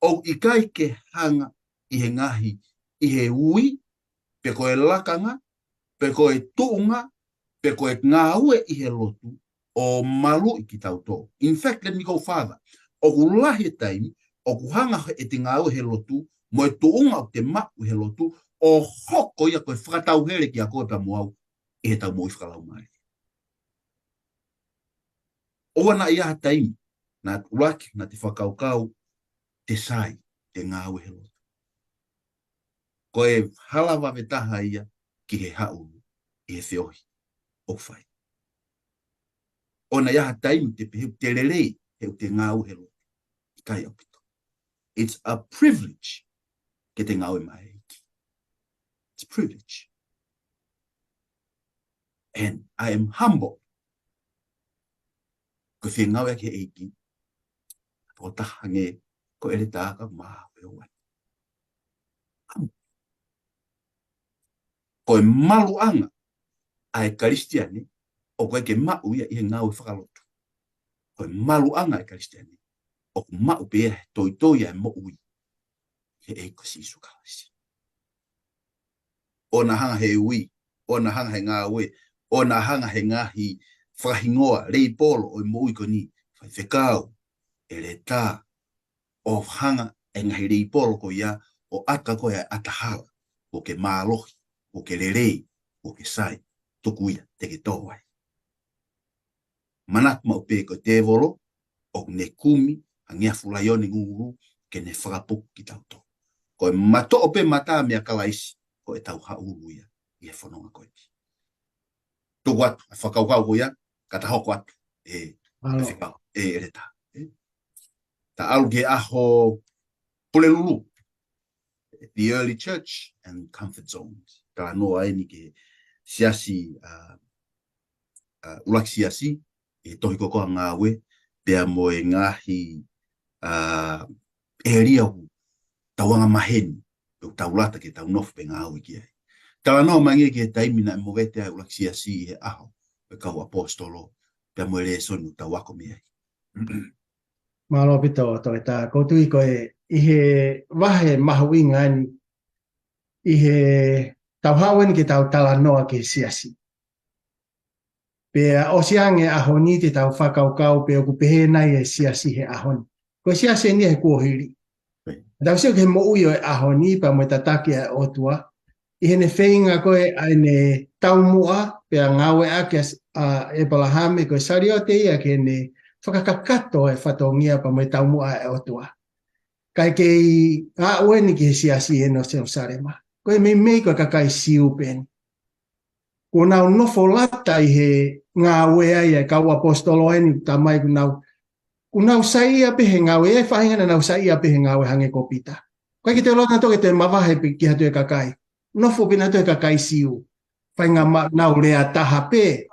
ʻOku ʻikai ke hanga ʻi he ngaahi, ʻi he ui, pe ko e lakanga, pe ko e tuʻunga, pe ko e ngāue ʻi he lotu ʻo maluʻi kitautolu. In fact, let me go further. ʻOku lahi e taimi ʻoku hanga ʻe he ngāue he lotu mo e tuʻunga ʻoku te maʻu he lotu ʻo hoko ia ko e fakatauhele kiate koe pea mo au ʻi heʻetau moʻui fakalaumālie. ʻOua naʻa ʻi ai ha taimi naʻa te ʻuluaki, naʻa te fakakaukau te sai, te ngāue he lotu. Ko e hala vave taha ia ki he haʻulu ʻi he feohi ʻoku fai. ʻOua naʻa ʻi ai ha taimi te pehē te lelei he ʻoku te ngāue he lotu. ʻIkai ʻaupito. It's a privilege ke te ngāue maʻa e ʻEiki. It's a privilege. And I am humble. Ko e fie ngāue ʻaki he ʻEiki, ko e taha ange ko e ʻeletā ka maha ko e ʻoua. Ko e maluʻanga ʻa e Kalisitiane ʻoku ʻikai ke maʻu ia ʻi he ngāue fakalotu. Ko e maluʻanga ʻa e Kalisitiane ʻoku maʻu pē ia he toitoi ʻa e moʻui he ʻEiki ko Sīsū Kalaisi. ʻOua naʻa hanga he ui, ʻoua naʻa hanga he ngāue, ʻoua naʻa hanga he ngaahi fakahingoa, leipolo ʻo e moʻui ko eni, faifekau, ʻeletā, ʻo hanga e ngaahi leipolo ko ia ʻo ʻata koe ʻa e ʻata hala, ʻoku ke mālohi, ʻoku ke lelei, ʻoku ke sai, tuku ia, te ke tō ai. Manatu maʻu pē ko e tēvolo ʻoku ne kumi hangē ha fuʻu laione ngungulu ke ne fakapuku kitautolu. Ko e matoʻo pē mata meia Kalaisi ko ʻetau haʻulu ia ʻi he fononga ko eni. Tuku atu ʻa e fakakaukau ko ia, ka ta hoko atu ē, Mālō. Fekau, ē, ʻeletā, ē. Ta ʻalu ki he ʻaho Pulelulu. The early church and comfort zones. Talanoa eni ki he siasi, ʻa, ʻa, ʻuluaki siasi, ʻi he tohi ko ē ʻa Ngāue, pea mo e ngaahi, ʻa, ʻēlia ʻoku tau anga maheni, ʻoku tau lata ke tau nofo pea ngāue ki ai. Talanoa mai ange ki he taimi naʻe movete ai ʻuluaki siasi ʻi he ʻaho ʻo e kau ʻaposetolo, pea mo e lēsoni ʻoku tau ako mei ai. Mālō ʻaupito, Toketā. ʻOku ou tui ko e, ʻi he vahe mahuʻinga eni, ʻi he tau haʻu eni ke tau talanoa ki he siasi. Pea ʻosi ange ʻaho ni te tau fakakaukau pe ʻoku pehē nai e siasi he ʻaho ni. Ko e siasi eni he kuohili. Right. Tau sio ki he moʻui ʻo e ʻaho ni pea mo e tataki ʻa e ʻOtua. ʻI heʻene feinga ko ē ʻa ʻene taumuʻa, pea ngāueʻaki ʻa, ʻa ʻEpalahame ko e saliote ia ke ne fakakakato e fatongia pea mo e taumuʻa ʻa e ʻOtua. Kae kei aʻu eni ki he siasi ʻi he ʻo Selusalema. Ko e meimei ko e kakai Siu pē eni. Kuo nau nofo lata ʻi he ngāue ai ʻa e kau ʻaposetolo eni, tamai kuo nau, kuo nau saiʻia pē he ngāue, ʻe faʻahinga naʻa nau saiʻia pē he ngāue hangē ko Pita. ʻIkai ke toe loto nautolu ke toe mavahe pē ki ha toe kakai. Nofo pē nautolu he kakai Siu. Faʻahinga ma-, nau lea taha pē.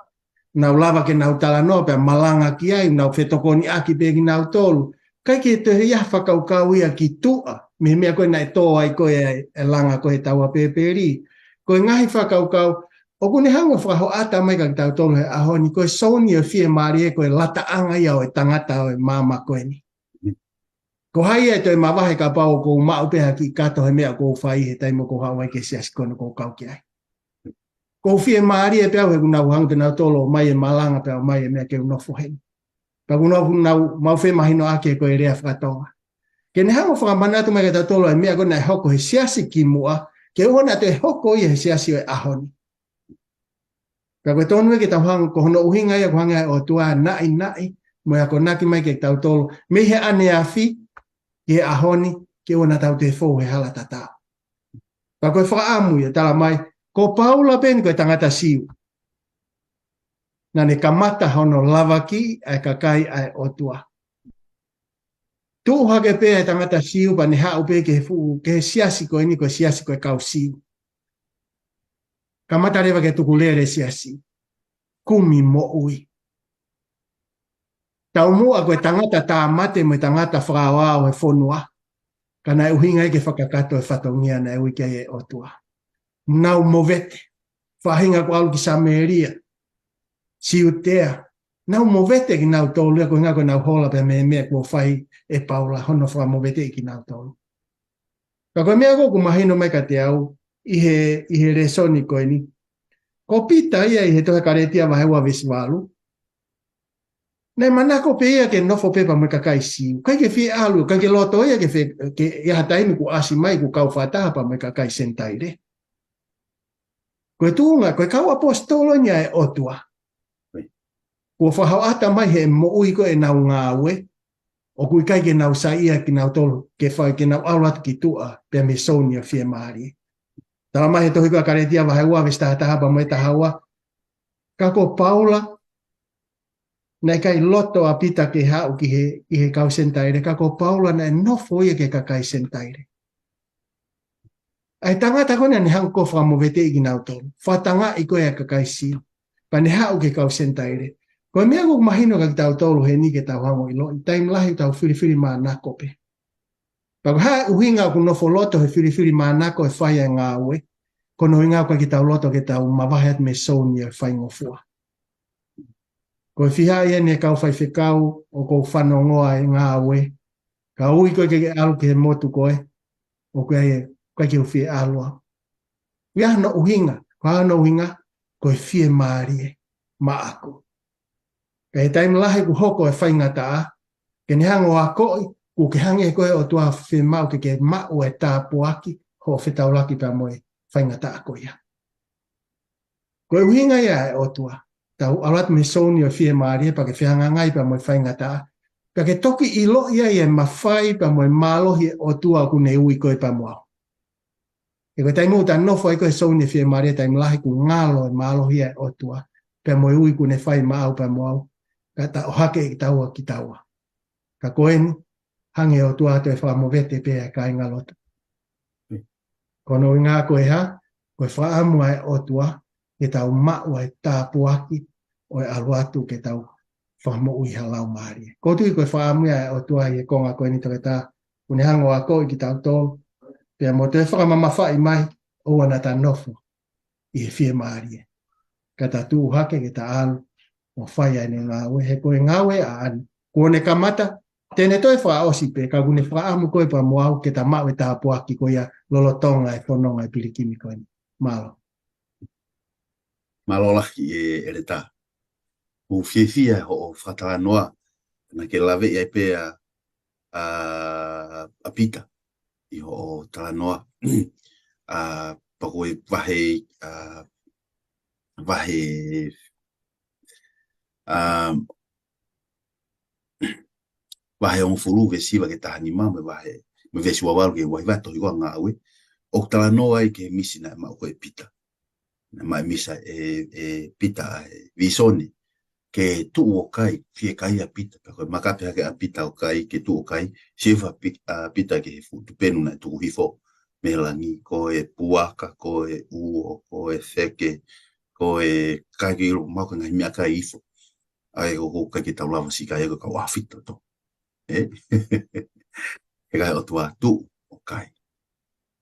Nau lava ke nau talanoa pea malanga ki ai, nau fetokoniʻaki pē kinautolu. ʻIkai ke toe ʻi ai ha fakakaukau ia ki tuʻa, mei he meʻa ko ē naʻe tō ai ko ē e, e langa ko ē he taua pēpeli. Ko e ngaahi fakakaukau, ʻoku ne hanga ʻo fakahoʻata mai kiate kitautolu he ʻaho ni, ko e souni ʻo e fiemālie ko e lataʻanga ia ʻo e tangata ʻo e maama ko eni. Ko hai ia ʻe toe mavahe kapau ʻoku ou maʻu pē ha kiʻi kato he meʻa ʻoku ou fai he taimi ʻoku ou haʻu ai ki he siasi ko eni ʻoku ou kau ki ai. ʻOku ou fiemālie pē au he kuo nau hanga ʻe nautolu ʻo ʻomai e malanga pea ʻomai e meʻa ke u nofo heni. Pea kuo nau, nau maʻu femahinoʻaki ko e lea faka-Tonga. Ke ne hanga ʻo fakamanatu mai kiate kitautolu e meʻa ko ē naʻe hoko he siasi kimuʻa, ke ʻoua naʻa toe hoko ia he siasi ʻo e ʻaho ni. Pea ko e tonu ia ke tau hanga, ko hono ʻuhinga ia ʻoku hanga ai ʻa e ʻOtua ʻo naʻinaʻi, mo e akonaki mai kiate kitautolu, mei he ʻaneafi, ki he ʻaho ni, ke ʻoua naʻa tau toe fou he hala tatau. Pea ko e fakaʻamu ia, tala mai, ko Paula pē eni ko e tangata Siu. Naʻa ne kamata hono lavaki ʻa e kakai ʻa e ʻOtua. Tuʻu hake pē ʻa e tangata Siu pea ne haʻu pē ki he fuʻu, ki he siasi ko eni ko e siasi ko e kau Siu. Kamata leva ke tukulele siasi. Kumi moʻui. Taumuʻa ko e tangata tāmate mo e tangata fakaaoao he fonua. Ka naʻe ʻuhinga ia ke fakakakato e fatongia naʻe ui ki ai e ʻOtua. Nau movete. Faʻahinga ko e ʻalu ki Samēlia. Siutea. Nau movete kinautolu ia ko e ʻuhinga ko ʻenau hola pē mei he meʻa kuo fai ʻe Paula hono fakamoveteʻi kinautolu. Ka ko e meʻa ko ē ʻoku mahino mai kiate au ʻi he, ʻi he lēsoni ko eni. Ko Pita ia ʻi he tohi Kalētia vahe ua veesi valu, naʻe manako pē ia ke nofo pē pea mo e kakai Siu. ʻIkai ke fie ʻalu, ʻikai ke loto ia ke fie, ke ʻi ai ha taimi kuo ʻasi mai kuo kau fakataha pea mo e kakai Senitaile. Ko e tuʻunga, ko e kau ʻaposetolo eni ʻa e ʻOtua. Kuo fakahoʻata mai he moʻui ko ē ʻenau ngāue, ʻoku ʻikai ke nau saiʻia kinautolu ke fai, ke nau ʻalu atu ki tuʻa pea mei he souni ʻo e fiemālie. Talamai he tohi ko ia Kalētia vahe ua veesi taha taha pea mo e taha ua, ka ko Paula, naʻe ʻikai loto ʻa Pita ke haʻu ki he, ki he kau Senitaile, ka ko Paula naʻe nofo ia ki he kakai Senitaile. ʻA e tangata ko ena naʻe hanga ʻo fakamoveteʻi kinautolu, fakatangaʻi ko ē ʻa e kakai Siu, pea ne haʻu ki he kau Senitaile. Ko e meʻa ʻoku mahino kia kitautolu heni ke tau hanga ʻo ʻiloʻi, taimi lahi ʻoku tau filifilimānako pē. Pea ko e hā e ʻuhinga ʻoku nofo loto he filifilimānako e fai ʻa e ngāue? Ko hono ʻuhinga ʻoku ʻikai ke tau loto ke tau mavahe atu mei he souni ʻo e faingofua. Ko e fiha ia ʻene kau faifekau ʻoku ou fanongoa e ngāue, ka ui koe ke ke ʻalu ki he motu ko ē, ʻoku ʻikai, ʻikai ke u fie ʻalu au. ʻA ia hono ʻuhinga, ko hono ʻuhinga, ko e fiemālie maʻaku. Ka ʻi he taimi lahi kuo hoko e faingataʻa, ke ne hanga ʻo akoʻi, kuo ke hangē ko e ʻOtua, fiemaʻu ke ke maʻu e tāpuaki hoʻo fetaulaki pea mo e faingataʻa ko ia. Ko e ʻuhinga ia ʻa e ʻOtua, tau ʻalu atu mei he souni ʻo e fiemālie pea ke fehangahangai pea mo e faingataʻa, ka ke toki ʻiloʻi ai e mafai pea mo e mālohi ʻo e ʻOtua ʻoku ne ui koe pea mo au. He ko e taimi ʻoku ta nofo ai ko ē he souni ʻo e fiemālie, taimi lahi kuo ngalo e mālohi ʻa e ʻOtua pea mo e ui kuo ne fai maʻau pea mo au, kae ʻohake kitaua kitaua. Ka ko eni, hangē ʻOtua atu e fakamovete pē ʻa e kāingalotu. Ko hono ʻuhinga ko e hā? Ko e fakaʻamu ʻa e ʻOtua ke tau maʻu ʻa e tāpuaki ʻo e ʻalu atu ke tau fakamoʻui ha laumālie. ʻOku ou tui ko e fakaʻamu ia ʻa e ʻOtua ʻi he konga ko eni, toketā, ʻoku ne hanga ʻo akoʻi kitautolu, pea mo toe fakamamafaʻi mai, ʻoua naʻa ta nofo ʻi he fiemālie, ka ta tuʻu hake ke ta ʻalu ʻo fai ʻa ʻene ngāue, he ko e ngāue ʻa ʻAna. Kuo ne kamata, te ne toe fakaʻosi pē, ka ʻoku ne fakaʻamu koe pea mo au ke ta maʻu e tāpuaki ko ia lolotonga e fononga e pilikimi ko eni. Mālō. Mālō lahi e ʻEletā. ʻOku ou fiefia hoʻo fakatalanoa, naʻa ke laveʻi ai pē ʻa, ʻa, ʻa Pita ʻi hoʻo talanoa. ʻA, pea ko e vahe, ʻa, vahe, ʻa, vahe hongofulu veesi hiva ki he taha nima, mo e vahe, mo e veesi ua valu ki he ua hiva, tohi ko ia Ngāue, ʻoku talanoa ai ki he misi naʻe maʻu ko ē ʻe Pita. Naʻe maʻu e misi ʻe, ʻe Pita ʻa e vīsone ke tuʻu ʻo kai, fiekaia Pita, pea ko e makape hake ʻa Pita ʻo kai, ke tuʻu ʻo kai, sio hifo ʻa Pi-, ʻa Pita ki he fuʻu tupenu naʻe tuku hifo mei he langi, ko e puaka, ko e uo, ko e feke, ko e kakai ʻilo, mo e ngaahi meʻakai hifo. ʻA ia ʻoku ʻikai ke tau lava siʻi kai ko e kau ʻafito to. ʻE? He ko e ʻOtua tuʻu ʻo kai.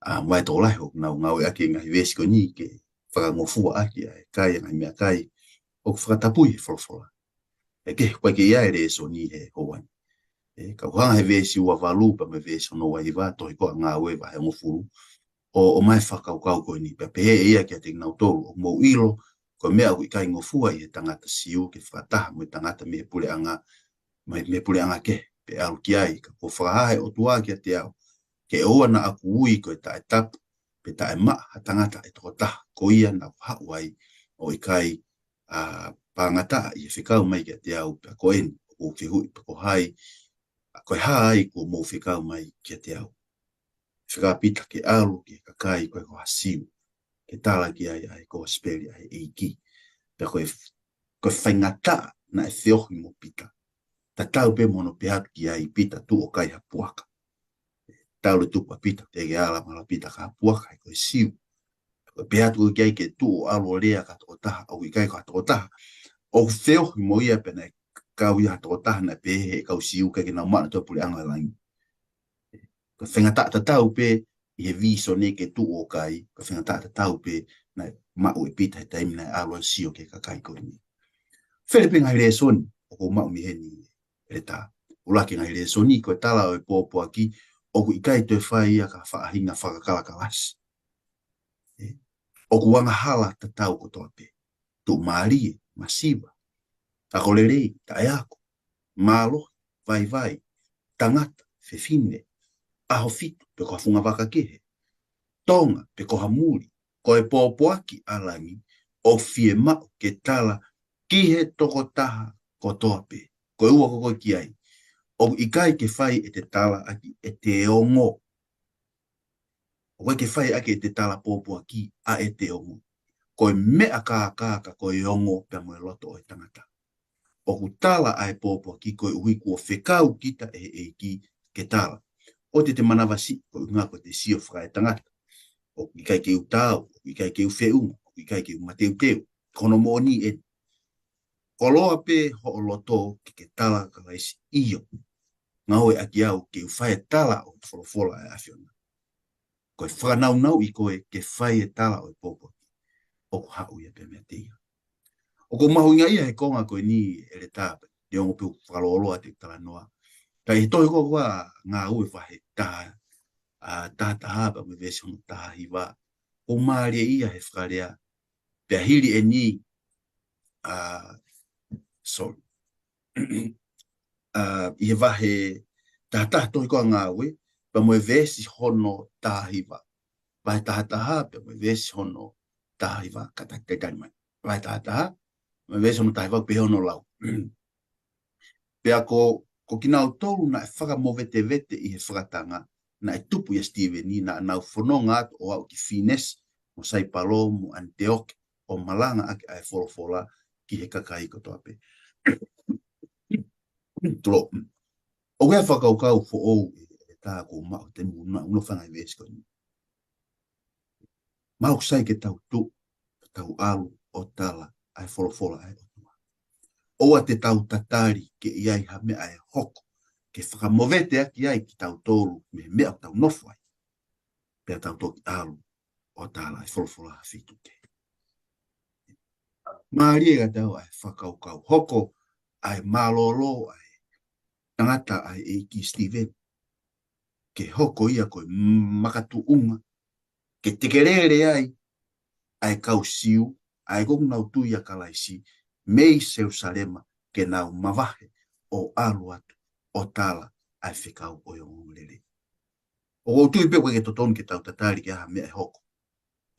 ʻA, mai tokolahi ʻoku nau ngāueʻaki e ngaahi veesi ko eni ke fakangofua ʻaki ʻa e kai ʻa e ngaahi meʻakai ʻoku fakatapui he folofola. ʻE ke, ʻoku ʻikai ke ʻi ai e lēsoni he houa ni. ʻE, ka ʻoku hanga he veesi ua valu pea mo e veesi hono ua hiva, tohi ko ia Ngāue vahe hongofulu, ʻo, ʻomai e fakakaukau ko eni, pea pehē ʻe ia kiate kinautolu, ʻoku mou ʻilo, ko e meʻa ʻoku ʻikai ngofua ʻi he tangata Siu ke fakataha mo e tangata mei he puleʻanga, mei, mei he puleʻanga kehe, pe ʻalu ki ai, ka kuo fakahā ʻe he ʻOtua kiate au, ke ʻoua naʻa ku ui ko e taʻetapu, pe taʻemaʻa ha tangata ʻe toko taha, ko ia naʻa ku haʻu ai ʻo ʻikai, ʻa, pangataʻa ʻi he fekau mai kiate au, pea ko eni, ʻoku ou fehuʻi pe ko hai, ʻa, ko e hā ai kuo mou fekau mai kiate au. Fekau ʻa Pita ke ʻalu ki he kakai ko ē ko ha Siu, ke tala ki ai ʻa e kosipeli ʻa e ʻEiki. Pea ko e, ko e faingataʻa naʻe feohi mo Pita, tatau pē mo hono pehē atu ki ai Pita tuʻu ʻo kai ha puaka. Tau le tupu ʻa Pita, teʻeki ala mahalo ʻa Pita ki ha puaka, he ko e Siu. Ko e pehē atu ki ai ke tuʻu ʻo ʻalu ʻo lea ki ha tokotaha, ʻoku ʻikai ko ha tokotaha ʻoku feohi mo ia pe naʻe kau ia ha tokotaha naʻe pehē ʻe he kau Siu ʻikai ke nau maʻu ʻe nautolu e puleʻanga ʻo e langi. Ko e faingataʻa tatau pē ʻi he vīsone ke tuʻu ʻo kai, ko e faingataʻa tatau pē naʻe maʻu ʻe Pita he taimi naʻe ʻalu ʻo sio ki he kakai ko eni. Fele pē ngaahi lēsoni ʻoku ou maʻu mei heni, ʻEletā. ʻUluaki ngaahi lēsoni, ko e tala ʻo e pōpoaki, ʻoku ʻikai toe fai ia ki ha faʻahinga fakakalakalasi. ʻE, ʻoku angahala tatau kotoa pē. tuʻumālie, masiva, ako lelei, taʻeako, mālohi, vaivai, tangata, fefine, ʻaho fitu, pe ko ha fungavaka kehe, tonga, pe ko ha muli, ko e pōpoaki ʻa langi, ʻoku fiemaʻu ke tala ki he tokotaha kotoa pē. Ko e ua ko ē ki ai. ʻOku ʻikai ke fai ʻete tala ʻaki ʻete ongo. ʻOku ʻikai ke fai ʻaki ʻete tala pōpoaki ʻa ʻete ongo. Ko e meʻa kākā ka ko e ongo pea mo e loto ʻo e tangata. ʻOku tala ʻa e pōpoaki koeʻuhi kuo fekau kita ʻe he ʻEiki ke tala. ʻOua te te manavasiʻi, ko e ʻuhinga ko ʻete sio fakaetangata. ʻOku ʻikai ke u taau, ʻoku ʻikai ke u feʻunga, ʻoku ʻikai ke u mateuteu. Ko hono moʻoni eni. Koloa pē hoʻo loto ke ke tala kia Kalaisi, ʻio. Ngāueʻaki au ke u fai e tala ʻo e folofola ʻa e ʻAfiona. Ko e fakanaunauʻi koe ke fai e tala ʻo e pōpoaki, ʻoku haʻu ia pē meiate ia. ʻOku mahuʻinga ia he konga ko eni, ʻEletā, neongo pē ʻoku fakalōloa ʻete talanoa. Ka ʻi he tohi ko ē ʻa Ngāue vahe taha, ʻa, taha taha pea mo e veesi hono taha hiva. ʻOku mālie ia he fakalea. Pea hili eni, ʻa, sorry. ʻA, ʻi he vahe taha taha tohi ko ē ʻa Ngāue, pea mo e veesi hono taha hiva. Vahe taha taha, pea mo e veesi hono taha hiva, kātaki talitali mai. Vahe taha taha, mo e veesi hono taha hiva, pea hono lau. Pea ko, ko kinautolu naʻe fakamovetevete ʻi he fakatanga, naʻe tupu ʻia Sitīveni, naʻa nau fononga atu ʻo aʻu ki Fīnisi, mo Saipalo, mo ʻAniteoke, ʻo malangaʻaki ʻa e folofola ki he kakai kotoa pē. Tulo. ʻOku ʻi ai e fakakaukau foʻou ʻe, ʻEletā, ʻoku ou maʻu he taimi ʻoku ou nofo ai he veesi ko eni. Mahalo ʻoku sai ke tau tuʻu, ke tau ʻalu ʻo tala ʻa e folofola ʻa e ʻOtua. ʻOua te tau tatali ke ʻi ai ha meʻa ʻe hoko ke fakamoveteʻaki ai kitautolu mei he meʻa ʻoku tau nofo ai. Pea tau toki ʻalu ʻo tala ʻa e folofola ʻa e feituʻu kehe. Mālie kiate au ʻa e fakakaukau, hoko ʻa e mālōlō ʻa e tangata ʻa e ʻEiki, Sitīveni, ke hoko ia ko e makatuʻunga ke tekelele ai ʻa e kau Siu, ʻa ē ʻoku nau tui ʻia Kalaisi, mei Selūsalema, ke nau mavahe ʻo ʻalu atu ʻo tala ʻa e fekau ʻo e ongoongolelei. ʻOku ou tui pē ʻoku ʻikai ke totonu ke tau tatali ke ʻi ai ha meʻa ʻe hoko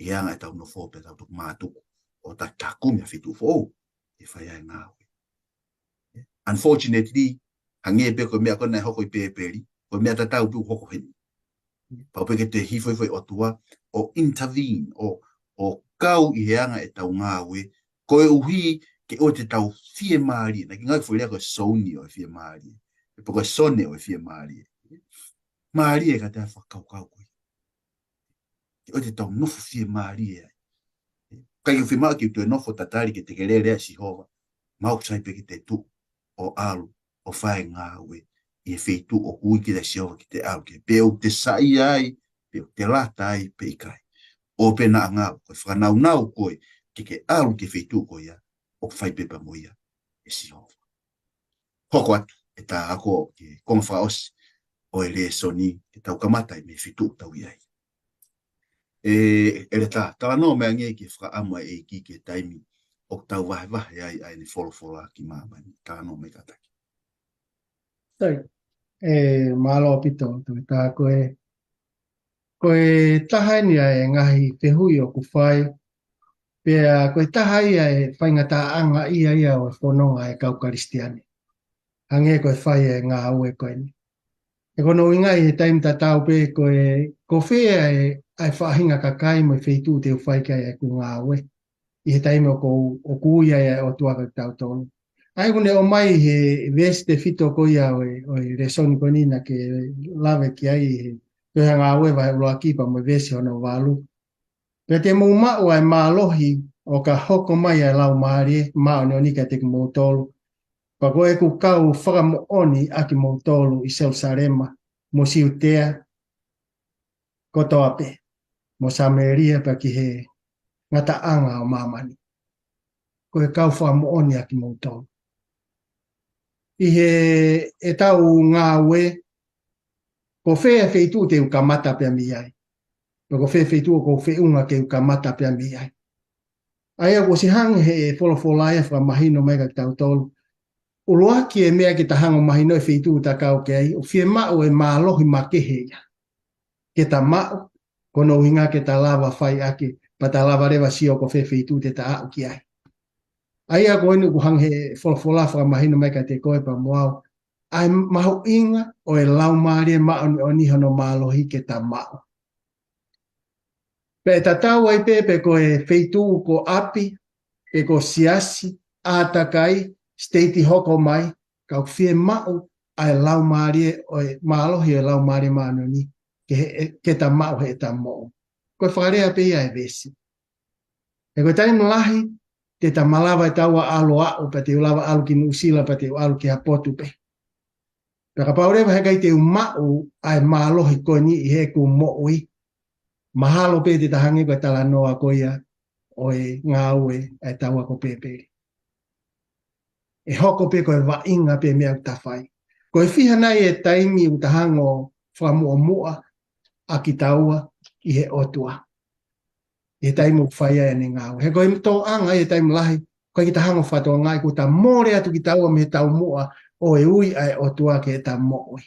ʻi he anga ʻetau nofo pea tau toki mātuku ʻo tau takumi ʻa e feituʻu foʻou ke fai ai e ngāue. Unfortunately, hangē pē ko e meʻa ko ē naʻe hoko ʻi Pēpeli, ko e meʻa tatau pē ʻoku hoko heni. Pau pē ke toe hifo hifo e ʻOtua ʻo intervene, ʻo, ʻo kau ʻi he anga ʻetau ngāue, koeʻuhi ke ʻoua te tau fiemālie. Naʻe ʻikai ngāue foʻi lea ko e sone ʻo e fiemālie. Pe ko e sone ʻo e fiemālie. Mālie kiate au e fakakaukau ko ia. Ke ʻoua te tau nofo fiemālie ai. ʻIkai ke fiemaʻu ke u toe nofo tatali ke tekelele ai ʻa Sihova. Mahalo ʻoku sai pē ke te tuʻu ʻo ʻalu ʻo fai e ngāue ʻi he feituʻu ʻoku ui kita ʻe Sihova ke te ʻalu ki ai. Pe ʻoku te saiʻia ai, pe ʻoku te lata ai, pe ʻikai. ʻO pē naʻa ngalo, ko e fakanaunau ko ē ke ke ʻalu ki he feituʻu ko ia, ʻoku fai pē pea mo ia ʻe Sihova. Hoko atu ʻeta ako ki he konga fakaʻosi ʻo e lēsoni ke tau kamata ai mei he feituʻu ʻoku tau ʻi ai. ʻE, ʻEletā, talanoa mai angē ki he fakaʻamu ʻa e ʻEiki ki he taimi ʻoku tau vahevahe ai ʻa ʻene folofola ki māmani. Talanoa mai kātaki. Sai, ʻe, mālō ʻaupito, Toketā, ko e, ko e taha eni ʻa e ngaahi fehuʻi ʻoku fai, pea ko e taha ia e faingataʻaʻanga ia ia ʻo e fononga ʻa e kau Kalisitiane. Hangē ko e fai e ngāue ko eni. ʻE ko hono ʻuhinga ʻi he taimi tatau pē ko e, ko fē ʻa e, ʻa e faʻahinga kakai mo e feituʻu te u fai ki ai ʻeku ngāue. ʻI he taimi ʻoku, ʻoku ui ai ʻa e ʻOtua kiate kitautolu. ʻA ia ʻoku ne ʻomai he veesi tefito ko ia ʻo e, ʻo e lēsoni ko eni naʻa ke lave ki ai he, ko e Ngāue vahe ʻuluaki pea mo e veesi hono valu. Pea te mou maʻu ʻa e mālohi ʻo ka hoko mai ʻa e Laumālie Māʻoniʻoni kiate kimoutolu. Pea ko ʻeku kau fakamoʻoni ʻa kimoutolu ʻi Selūsalema, mo Siutea kotoa pē, mo Samēlia pea ki he ngataʻanga ʻo māmani. Ko e kau fakamoʻoni ʻa kimoutolu. ʻI he ʻetau ngāue, ko fē feituʻu te u kamata pea mei ai. Pe ko fē feituʻu ʻoku ou feʻunga ke u kamata pea mei ai. ʻA ia kuo ʻosi hanga he folofola ia fakamahino mai kia kitautolu. ʻUluaki e meʻa ke ta hanga ʻo mahino e feituʻu ta kau ki ai, ʻoku fiemaʻu e mālohi makehe ia ke ta maʻu, ko hono ʻuhinga ke ta lava fai ʻaki, pea ta lava leva sio ko fē feituʻu te ta aʻu ki ai. ʻA ia ko eni ʻoku hanga he folofola fakamahino mai kiate koe pea mo au ʻa e mahuʻinga ʻo e Laumālie Māʻoniʻoni hono mālohi ke ta maʻu. Pea ʻe tatau ai pē pe ko e feituʻu ko ʻapi, pe ko siasi, ʻātakai, siteiti hoko mai, ka ʻoku fiemaʻu ʻa e Laumālie, ʻo e mālohi ʻo e Laumālie Māʻoniʻoni ke he, ke ta maʻu heʻeta moʻui. Ko e fakalea pē ia e veesi. He ko e taimi lahi, te ta malava ʻe taua ʻalu ʻo aʻu, pea te u lava ʻalu ki Nuʻusila, pea te u ʻalu ki ha potu pē. Pea kapau leva he ʻikai te u maʻu ʻa e mālohi ko eni ʻi heʻeku moʻui, mahalo pē te ta hangē ko e talanoa ko ia ʻo e ngāue ʻa e taua ko Pēpeli. ʻE hoko pē ko e vaʻinga pē meʻa ʻoku ta fai. Ko e fiha nai e taimi ʻoku ta hanga ʻo fakamuʻomuʻa ʻa kitaua ʻi he ʻOtua ʻi he taimi ʻoku fai ai ʻene ngāue. He ko e tōʻanga ʻi he taimi lahi, ʻoku ʻikai ke ta hanga ʻo fakatokangaʻi kuo ta mole atu kitaua mei he taumuʻa ʻo e ui ʻa e ʻOtua ki heʻeta moʻui.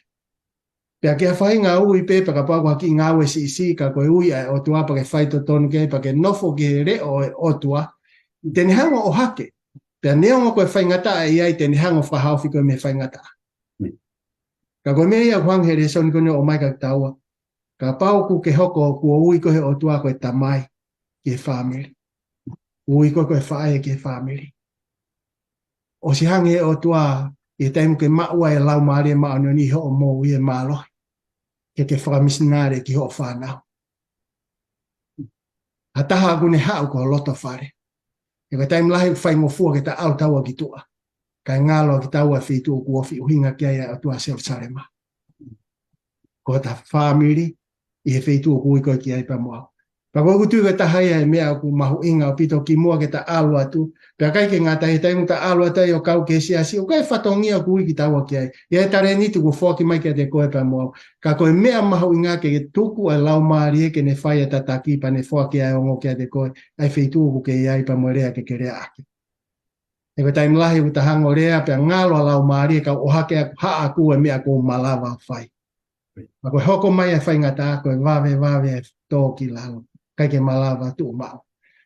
Pea ki ha faʻahinga ui pē, pea kapau ko ha kiʻi ngāue siʻisiʻi, ka ko e ui ʻa e ʻOtua pea ke faitotonu ki ai, pea ke nofo ki he leʻo ʻo e ʻOtua, te ne hanga ʻo ʻohake. Pea neongo ko e faingataʻa ʻe ʻi ai, te ne hanga ʻo fakahaofi koe mei he faingataʻa. Ka ko e meʻa ia ʻoku hanga he lēsoni ko eni ʻo ʻomai kia kitaua. Kapau ʻoku ke hoko kuo ui koe he ʻOtua ko e tamai ki he fāmili, ui koe ko e faʻē ki he fāmili, ʻosi hanga he ʻOtua ʻi he taimi ʻoku ke maʻu ai e Laumālie Māʻoniʻoni ʻi hoʻo moʻui e mālohi ke ke fakamisinale ki hoʻo fānau. Ha taha ʻoku ne haʻu ko ho loto fale. He ko e taimi lahi ʻoku faingofua ke ta ʻalu taua ki tuʻa, kae ngalo ʻa kitaua he feituʻu ʻoku ofi ʻuhinga ki ai ʻa e ʻOtua, Selusalema. Ko hota fāmili ʻi he feituʻu ʻoku ui koe ki ai pea mo au. Pea ko ʻeku tui ko e taha ia e meʻa ʻoku mahuʻinga ʻaupito kimuʻa ke ta ʻalu atu. Pea ʻikai ke ngata ai, he taimi ʻoku ta ʻalu atu ai ʻo kau ki he siasi, ʻoku ʻikai fatongia ʻoku ui kitaua ki ai. ʻI ai e talēniti kuo foaki mai kiate koe pea mo au. Ka ko e meʻa mahuʻinga ke tuku ʻa e Laumālie ke ne fai e tataki pea ne foaki ʻa e ongo kiate koe, ʻa e feituʻu ʻoku ke ʻi ai pea mo e lea ke ke lea ʻaki. He ko e taimi lahi ʻoku ta hanga ʻo lea pea ngalo ʻa e Laumālie kae ʻohake ʻaku, haʻaku e meʻa ʻoku ou malava ʻo fai. Pea ko e hoko mai ʻa e faingataʻa ko e vave, vave e tō ki lalo, ʻikai ke malava tuʻu maʻu.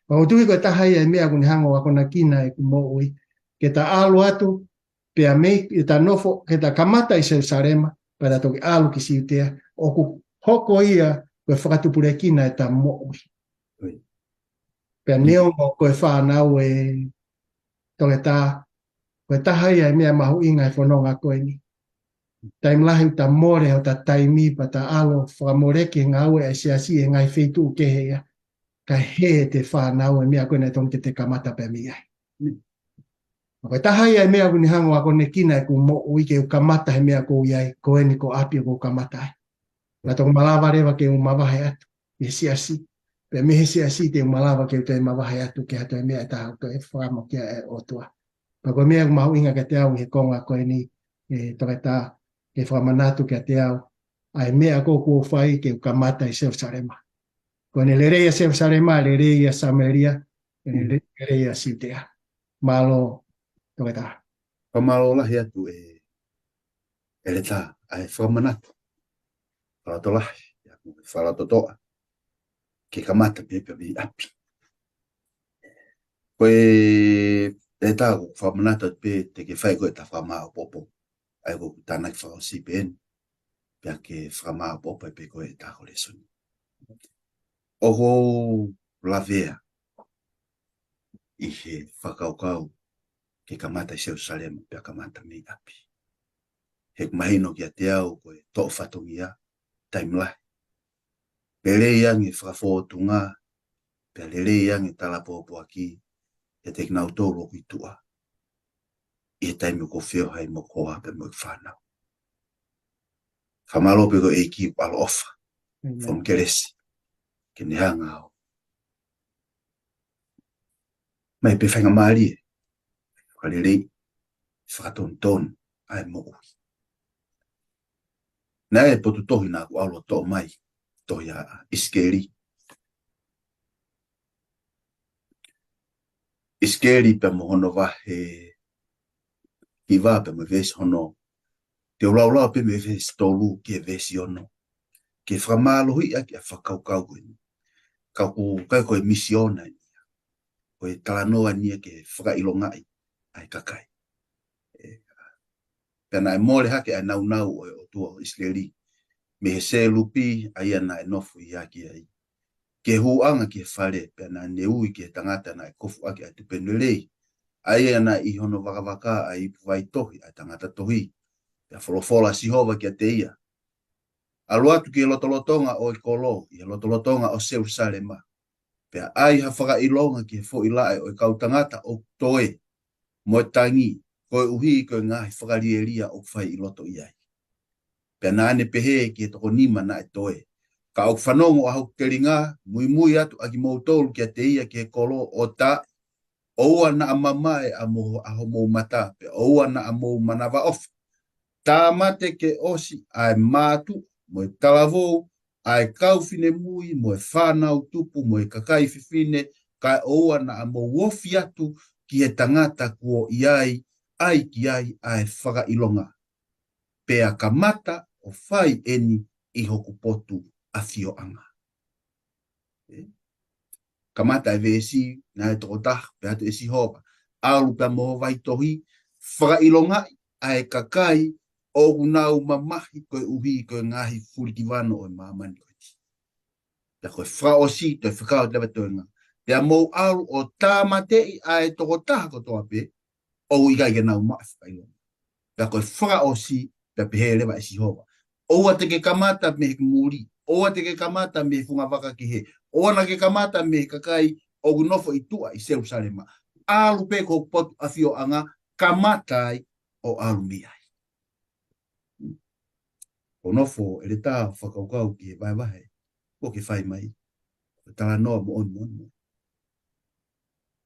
Pea ʻoku ou tui ko e taha ia e meʻa ʻoku ne hanga ʻo akonekina ʻeku moʻui, ke ta ʻalu atu, pea mei heʻeta nofo, ke ta kamata ʻi Selusalema, pea ta toki ʻalu ki Siutea, ʻoku hoko ia ko e fakatupulekina ʻeta moʻui. Pea neongo ko e fānau e toketā, ko e taha ia e meʻa mahuʻinga he fononga ko eni. Taimi lahi ʻoku ta mole hota taimi pea ta ʻalu ʻo fakamoleki e ngāue ʻa e siasi he ngaahi feituʻu kehe ia. Kae hē ʻete fānau e meʻa ko ē naʻe totonu ke te kamata pē mei ai. Ko e taha ia e meʻa ʻoku ne hanga ʻo akonekina ʻeku moʻui ke u kamata he meʻa ʻoku ou ʻi ai, ko eni ko ʻapi ʻoku ou kamata ai. Pea toki malava leva ke u mavahe atu ʻi he siasi. Pea mei he siasi te u malava ke u toe mavahe atu ki ha toe meʻa ʻe taha ʻoku toe fakamoʻoni ki ai e ʻOtua. Pea ko e meʻa ʻoku mahuʻinga kiate au ʻi he konga ko eni, e toketā, ke fakamanatu kiate au ʻa e meʻa ko ē ʻoku ou fai ke u kamata ʻi Selusalema. Ko ʻene lelei ʻa Selusalema, lelei ʻa Samēlia, ʻene lelei ʻa Siutea. Mālō, toketā. Fakamālō lahi atu e, ʻEletā, ʻa e fakamanatu fakalotolahi, ʻa e fakalotolahi ke kamata pē pea mei ʻapi. Ko e, ʻEletā, ʻoku fakamanatu atu pē te ke fai ko ē ʻeta fakamāʻopoʻopo. ʻA ia ko ʻeku tānaki fakaʻosi pē eni, pea ke fakamāʻopoʻopo pē ko ē ʻeta ko lēsoni. ʻOku ou lavea ʻi he fakakaukau ke kamata ʻi Selusalema pea kamata mei ʻapi. He ʻoku mahino kiate au ko e toʻo fatongia, taimi lahi. Lelei ange fakafōtunga, pea lelei ange talapōpoaki, ʻiate kinautolu ʻoku ʻi tuʻa. ʻI he taimi ʻoku ou feohi ai mo koā pea mo e fānau. Fakamālō pē ko e ʻEiki ʻoku ʻaloʻofa. Amen. Fonu kelesi. Ke ne hanga ʻo ʻomai pē faingamālie, fakalelei, fakatonutonu ʻa e moʻui. Naʻe ʻi ai e potu tohi naʻa ku ʻalu ʻo toʻo mai, tohi ʻa ʻIsikeli. ʻIsikeli pea mo hono vahe hiva pea mo e veesi hono, te u laulau pē mei he veesi tolu ki he veesi ono. Ke fakamālohiʻi ʻaki ʻa e fakakaukau ko eni. Ka ʻoku ʻikai ko e misiona ia. Ko e talanoa eni ia ke fakaʻilongaʻi ʻa e kakai. ʻE, pea naʻe mole hake ʻa e naunau ʻo e ʻOtua ʻo ʻIsileli mei he selupi ʻa ia naʻe nofo ʻi he ʻaki ai. Ke hūʻanga ki he fale, pea naʻa ne ui ki he tangata naʻe kofu ʻaki ʻa e tupenu lelei, ʻa ia naʻe ʻi hono vakavaka ʻa e ipu vaitohi ʻa e tangata tohi. Pea folofola ʻa Sihova kiate ia, ʻAlu atu ki he lotolotonga ʻo e kolo, ʻi he lotolotonga ʻo Selusalema. Pea ʻai ha fakaʻilonga ki he foʻi laʻe ʻo e kau tangata ʻoku toe, mo e tangi, koeʻuhi ko e ngaahi fakalielia ʻoku fai ʻi loto ʻi ai. Pea naʻa ne pehē ki he toko nima naʻe toe, Ka ʻoku fanongo ʻa hoku telinga, muimui atu ʻa kimoutolu kiate ia ki he kolo, ʻo tā, ʻoua naʻa mamae ʻa mo-, ʻa homou mata, pea ʻoua naʻa mou manavaʻofa. Tāmate ke ʻosi ʻa e mātuʻa, mo e talavou, ʻa e kau finemui, mo e fānau tupu, mo e kakai fefine, kae ʻoua naʻa mou ofi atu ki he tangata kuo ʻi ai, ʻai ki ai ʻa e fakaʻilonga. Pea kamata ʻo fai eni ʻi hoku potu ʻafioʻanga. ʻE? Kamata e veesi, naʻe toko taha, pehē atu ʻe Sihova, ʻAlu pea mo ho vaitohi, fakaʻilongaʻi ʻa e kakai ʻoku nau mamahi koeʻuhi ko e ngaahi fulikivanu ʻo e māmani ko eni. Pea ko e fakaʻosi, toe fekau leva toenga. Pea mou ʻalu ʻo tāmateʻi ʻa e toko taha kotoa pē, ʻoku ʻikai ke nau maʻu fakaʻilonga. Pea ko e fakaʻosi, pea pehē leva ʻe Sihova, ʻOua te ke kamata mei he muli, ʻoua te ke kamata mei he funga vaka kehe, ʻoua naʻa ke kamata mei he kakai ʻoku nofo ʻi tuʻa ʻi Selusalema. ʻAlu pē ki hoku potu ʻafioʻanga, kamata ai ʻo ʻalu mei ai. ʻO nofo ʻEletā ʻo fakakaukau ki he vahevahe kuo ke fai mai. Ko e talanoa moʻoni moʻoni moʻoni.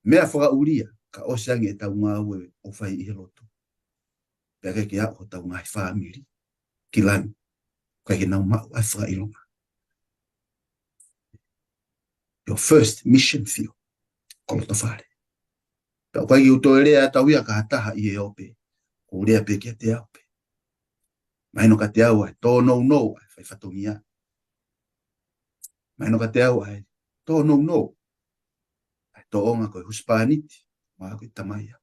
Meʻa fakaʻulia, ka ʻosi ange ʻetau ngāue ʻoku fai ʻi he lotu, pea ʻikai ke aʻu hotau ngaahi fāmili ki langi, ʻikai ke nau maʻu ʻa e fakaʻilonga. Your first mission field, ko e loto fale. Pea ʻoku ʻikai ke u toe lea atu ia ki ha taha ʻi he ope, ʻoku ou lea pē kiate au pē. Mahino kiate au ʻa e tōnounou ʻa e fai fatongia. Mahino kiate au ʻa e tōnounou ʻa e tōʻonga ko e husepāniti, mahalo ko e tamai au.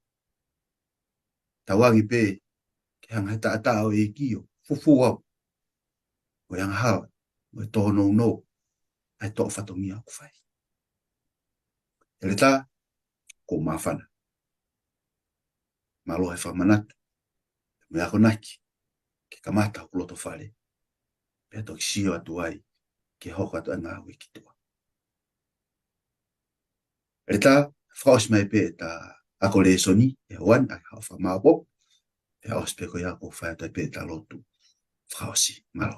Tauange pē ke hanga he taʻataʻa ʻo e ʻEiki ʻo fufū au, ko e angahala mo e tōnounou ʻa e toʻo fatongia ʻoku fai. ʻEletā, ʻoku ou māfana. Mālō he fakamanatu mo e akonaki ke kamata hoku loto fale, pea toki sio atu ai ke hoko atu ʻa e ngāue ki tuʻa. ʻEletā, fakaʻosi mai pē ʻeta ako lēsoni he ʻaho ni, ʻa e haʻo fakamāʻopoʻopo, pea ʻosi pē ko ia ʻoku fai atu ai pē ʻeta lotu fakaʻosi. Mālō.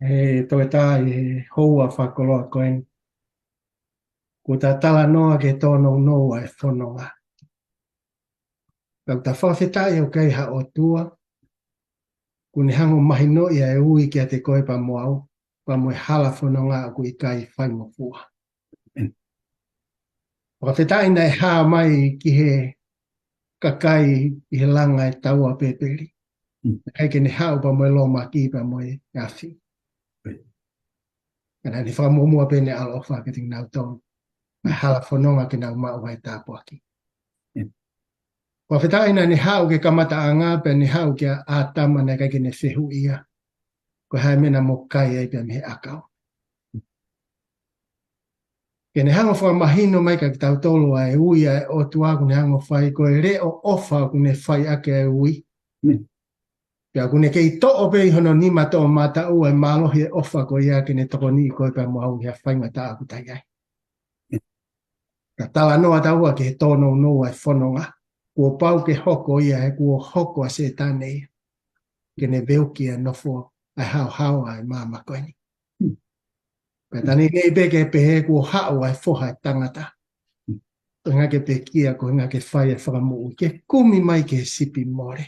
ʻE Toketā, ʻi he houa fakakoloa ko eni, kuo ta talanoa ki he tōnounou ʻa e fononga. Ka ʻoku ta fakafetaʻi ʻoku ʻi ai ha ʻOtua kuo ne hanga ʻo mahinoʻi ʻa e ui kiate koe pea mo au, pea mo e hala fononga ʻoku ʻikai faingofua. Fakafetaʻi naʻe hā mai ki he kakai ʻi he langa ʻo e taua ʻo Pēpeli. ʻIkai ke ne haʻu pea mo e lōmaki pea mo e afi. Ka naʻa ne fakamuʻomuʻa pē ʻene ʻaloʻofa kiate kinautolu. Mo e hala fononga ke nau maʻu ai e tāpuaki. Fakafetaʻi naʻa ne haʻu ki he kamataʻanga pea ne haʻu kia ʻĀtama naʻe ʻikai ke ne fehuʻia, Ko e hā e meʻa naʻa mo kai ai pea mei he ʻakau. Ke ne hanga ʻo fakamahino mai kiate kitautolu ʻa e ui ʻa e ʻOtua kuo ne hanga ʻo fai, ko e leʻo ʻofa kuo ne fai ʻaki ʻa e ui. Pea kuo ne kei toʻo pē ʻi hono nima toʻomataʻu ʻa e mālohi ʻo e ʻofa ko ia ke ne tokoniʻi koe pea mo au ʻi ha faingataʻa ʻoku ta ʻi ai. Ka talanoa taua ki he tōnounou ʻa e fononga, kuo pau ke hoko ia he kuo hoko ʻa Sētane ia ke ne veuki ʻa e nofo ʻa e haohaoa ʻa e māmani ko eni. Pea ta ne nei pē ke pehē kuo haʻu ʻa e Foha ʻo e tangata, ko e ʻuhinga ke pekia, ko e ʻuhinga ke fai ʻa e fakamoʻui, ke kumi mai ki he sipi mole.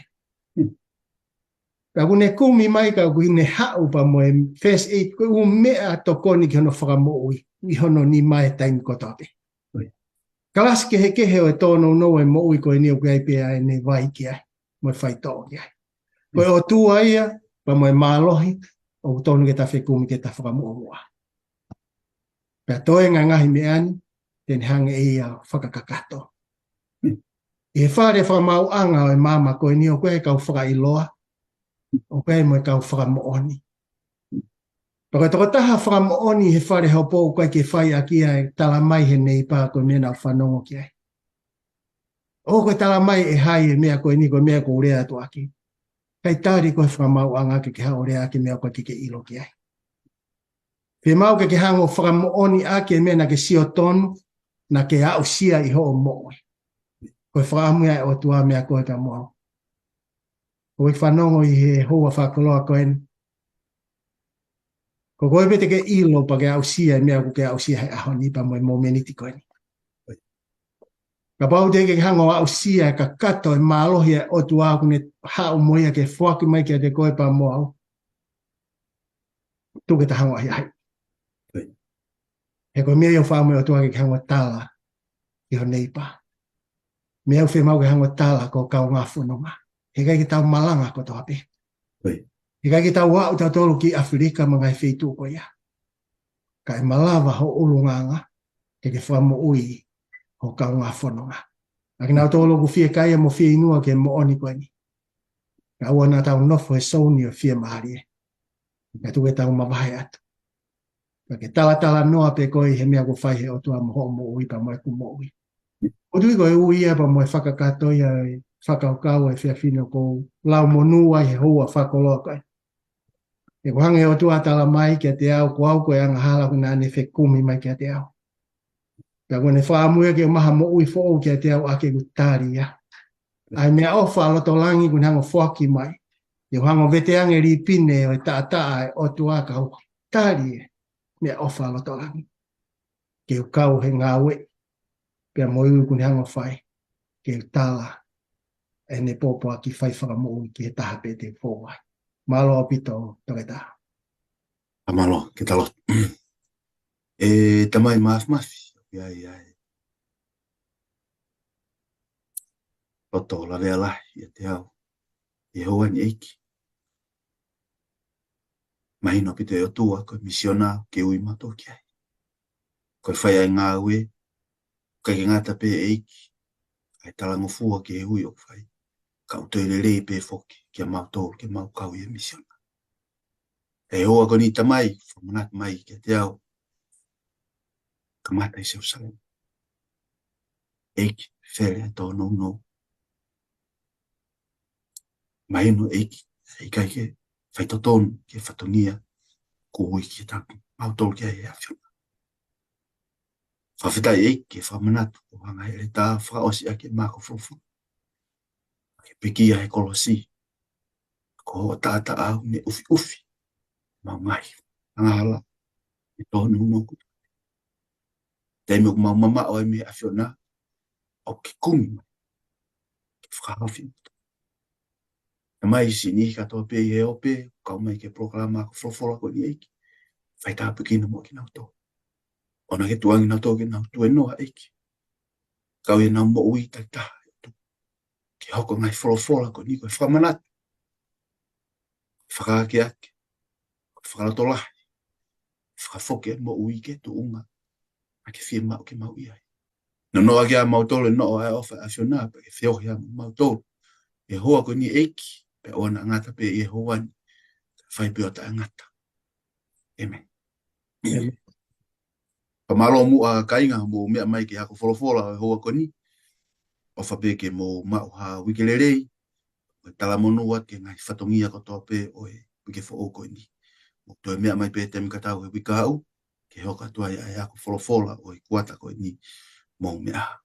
Pea kuo ne kumi mai ka kuo ne haʻu pea mo e first aid, ko e ʻū meʻa tokoni ki hono fakamoʻui ʻi hono nima he taimi kotoa pē. Kalasi kehekehe ʻo e tōnounou ʻo e moʻui ko eni ʻoku ʻi ai pē ʻa ʻene vai ki ai, mo e faitoʻo ki ai. Ko e ʻOtua ia, pea mo e mālohi, ʻoku tonu ke ta fekumi ke ta fakamuʻomuʻa. Pea toe ngaahi meʻa ni, te ne hanga ʻe ia ʻo fakakakato. ʻI he fale fakamaauʻanga ʻo e maama ko eni ʻoku ʻi ai e kau fakaʻiloa, ʻoku ʻi ai mo e kau fakamoʻoni. Pea ko e tokotaha fakamoʻoni he fale hopo ʻoku ʻikai ke fai ʻaki ia ʻe talamai he neipa ko e meʻa naʻa ku fanongo ki ai. ʻOku talamai ʻe hai e meʻa ko eni ko e meʻa ʻoku ou lea atu ʻaki. ʻIkai tali koe he fakamaauʻanga ke ke haʻu ʻo lea ʻaki e meʻa ʻoku ʻikai ke ke ʻilo ki ai. Fiemaʻu ke ke hanga ʻo fakamoʻoni ʻaki e meʻa naʻa ke sio tonu, naʻa ke aʻusia ʻi hoʻo moʻui. Ko e fakaʻamu ia ʻa e ʻOtua meia koe pea mo au. ʻOku ke fanongo ʻi he houa fakakoloa ko eni. Ko koe pē te ke ʻilo pea ke aʻusia e meʻa ʻoku ke aʻusia he ʻaho ni pea mo e momeniti ko eni. Kapau te ke hanga ʻo aʻusia e kakato e mālohi ʻa e ʻOtua ʻoku ne haʻu mo ia ke foaki mai kiate koe pea mo au. Tuku ke ta hanga ʻo ʻahiʻahi. He ko e meʻa ia ʻoku fakaʻamu e ʻOtua ke ke hanga ʻo tala ki ho neipa. Meʻa ʻoku fiemaʻu ke hanga ʻo tala ki ho kaungā fononga. He ʻikai ke tau malanga kotoa pē. He ʻikai ke tau aʻu tautolu ki ʻAfilika mo e ngaahi feituʻu ko ia. Kae malava ho ʻulungaanga ke ke fakamoʻui ho kaungā fononga. ʻA kinautolu ʻoku fiekaia mo fieinua ki he moʻoni ko eni. Kae ʻoua naʻa tau nofo he souni ʻo e fiemālie. Kae tuku ke tau mavahe atu. Kae ke talatalanoa pē koe ʻi he meʻa ʻoku fai he ʻOtua mo hoʻo moʻui pea mo ʻeku moʻui. ʻOku ou tui ko e ui ia pea mo e fakakakato ia ʻo e fakakaukau ʻa e efiafi ni ʻoku ou lau monū ai he houa fakakoloa ko eni. He ʻoku hanga ʻe he ʻOtua ʻo talamai kiate au, ko au ko e angahala ʻoku ne fekumi mai kiate au. Pea ʻoku ne fakaʻamu ia ke u maʻu ha moʻui foʻou kiate au ʻaki ʻeku tali ia. ʻA e meʻaʻofa ʻa loto langi ʻoku ne hanga ʻo foaki mai. ʻOku ou hanga ʻo vete ange e lipine ʻo e taʻataʻa ʻa e ʻOtua kae u tali e meʻaʻofa ʻa loto langi. Ke u kau he ngāue. Pea mo e ui ʻoku ne hanga ʻo fai. Ke u tala ʻene pōpoaki fai fakamoʻui ki he taha pē te u fou ai. Mālō ʻaupito, toketā. ʻA mālō, ke ta lotu. ʻE Tamai Māfimafi, ʻoku ʻi ai ʻa e loto lavea lahi ʻiate au ʻi he houa ni ʻEiki. Mahino ʻaupito e ʻOtua ko e misiona ke ui mautolu ki ai. Ko e fai ʻa e ngāue, ʻikai ke ngata pē ʻEiki ʻa e talangofua ki he ui ʻoku fai. Ka ʻoku toe lelei pē foki kia mautolu ke mau kau ʻi he misiona. ʻI he houa ko eni Tamai, fakamanatu mai kiate au. Kamata ʻi Selusalema. ʻEiki, fele ʻa e tōnounou. Mahino ʻEiki, ʻikai ke faitotonu ki he fatongia kuo ui kiate mautolu ki ai ʻe he ʻAfiona. Fakafetaʻi ʻEiki ke fakamanatu ʻo hanga ʻe he ʻEletā fakaʻosi ʻaki e mako folofola. Ke pekia he kolosi. Ko hoʻo taʻataʻa ʻoku ne ʻufiʻufi ʻemau ngaahi angahala, ʻi he tōnounou ko ia. Taimi ʻoku mau mamaʻo ai mei he ʻAfiona, ʻoku ke kumi mai ke fakahaofi. Tamai, siʻi niʻihi kātoa pē ʻi he ope, kau mai ki he polokalama ako folofola ko eni ʻEiki. Fai tāpuekina muʻa kinautolu. ʻOua naʻa ke tukuange kinautolu ke nau tuēnoa ʻEiki. Kau ʻi heʻenau moʻui takitaha. Ke hoko e ngaahi folofola ko eni ko e fakamanatu, fakaakeake, fakalotolahi, fakafoki e moʻui ki he tuʻunga naʻa ke fiemaʻu ke mau ʻi ai. Nonoʻo ʻaki ʻa mautolu e noʻo ʻa e ʻofa ʻa e ʻAfiona, pea ke feohi ʻa mautolu ʻi he houa ko eni ʻEiki, pea ʻoua naʻa ngata pē ʻi he houa ni, ka fai pē ʻo taʻengata. ʻĒmeni. ʻĒmeni. Fakamālō muʻa kāinga hoʻomou meʻa mai ki he ako folofola ʻo e houa ko eni. ʻOfa pē ke mou maʻu ha uike lelei. Ko e talamonū atu ki he ngaahi fatongia kotoa pē ʻo e uike foʻou ko eni. Mou toe meʻa mai pē taimi tatau he uike kahaʻu, ke hoko atu ai ʻa e ako folofola ʻo e kuata ko eni. Mou meʻa ā.